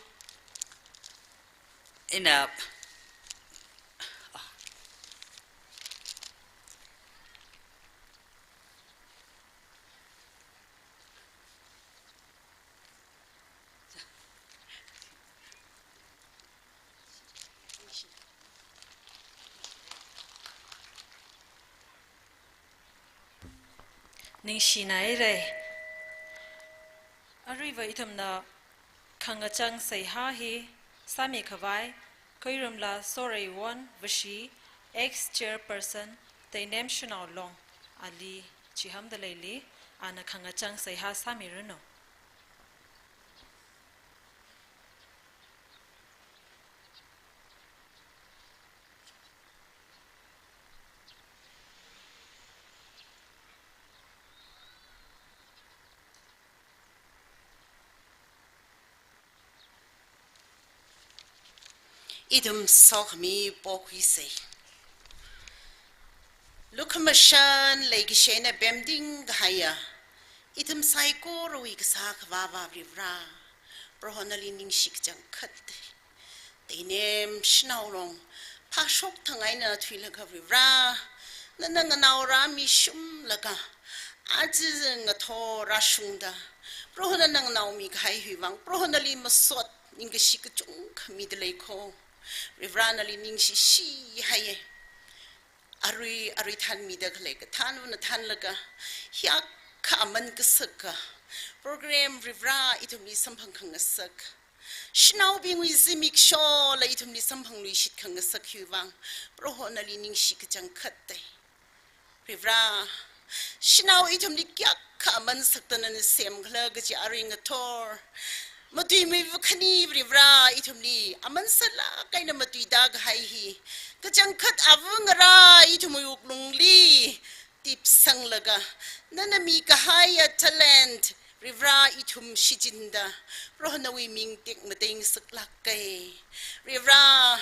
eina Ningshinaire. Aruiva ithumna khangachang seihā hi sāmikhavai Khuirumla Soreiwon Vashi, ex-chairperson, Teinem Shanao Long, ali chihānda leili, ana khangachang seihā sāmiranu. Ithum sokhami pokhuise. Lukhamashan leikashina pemding kahaiya ithum saikorawui kasā khavā Varivara, Proho nali ningshi kachangkhat. Teinem Shanao Long phāshok thang eina thuilaga Varivara, nana nganao rāmishumlaga, aja ngathor rāshungda, Proho nana nganaomi kahai hiwui vang Proho nali masot ningkashi kachungkha mida leiko. Varivara nali ningshi shihaiye. Arui, arui thanmida khalei kathānva na thanlaga, hiyākha aman kasaka program Varivara ithumli samphang khangasak, shanaobingwui zimikshola ithumli samphangluishit khangasak hiwui vang Proho nali ningshi kachangkhat. Varivara, shanao ithumli kayākha aman sakta nana semkhala kaji arui ngathor matuimiva khani Varivara ithumli aman sālāk eina matuida kahai hi, kachangkhat ava ngarā ithumwui wuklungli tipsanglaga, nana mikahaiya talent Varivara ithum shichinda, Proho nawui ming tekmateingasaklāka. Varivara,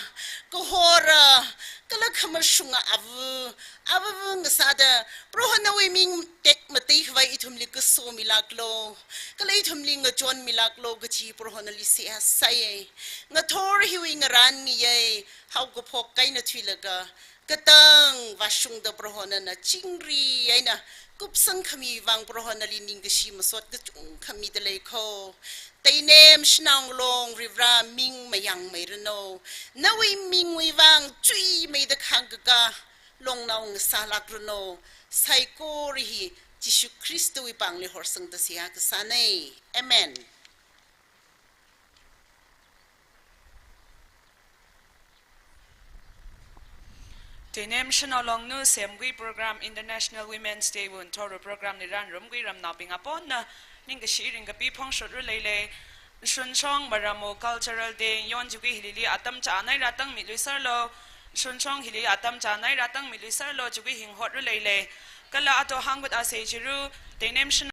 kahora kala khamashunga ava, avava ngasāda, Proho nawui ming tekmateikhavai ithumli kasomilāklu, kala ithumli ngachonmilāklu kaji Proho nali seihā sāye. Ngathor hiwui ngarān ngayei, haokaphok eina thuilaga, katang vāshungda Proho nana chingri eina kupsang khami vang Proho nali ningkashi masot kachungkha mida leiko. Teinem Shanao Long Varivara ming mayangmeiranu. Nawui mingwui vang chuimeida khangkaka longnao ngasālākranu. Saikora hi Jishu Khristawui pāngli horsangda seihā kasāna. Amen. Teinem Shanao Long nu semkhui program International Women's Day wui ngathor program li rāngarumkhui ramnaobing apongna ningkashi ringkapi phongshot raleile. Nshunshong Maramo Cultural Day yon chiwui hili atam chānai rātangmiluiserlu. Nshunshong hili atam chānai rātangmiluiserlu chiwui hing hot raleile. Kala ato hāngkut ase chiru, Teinem Shanao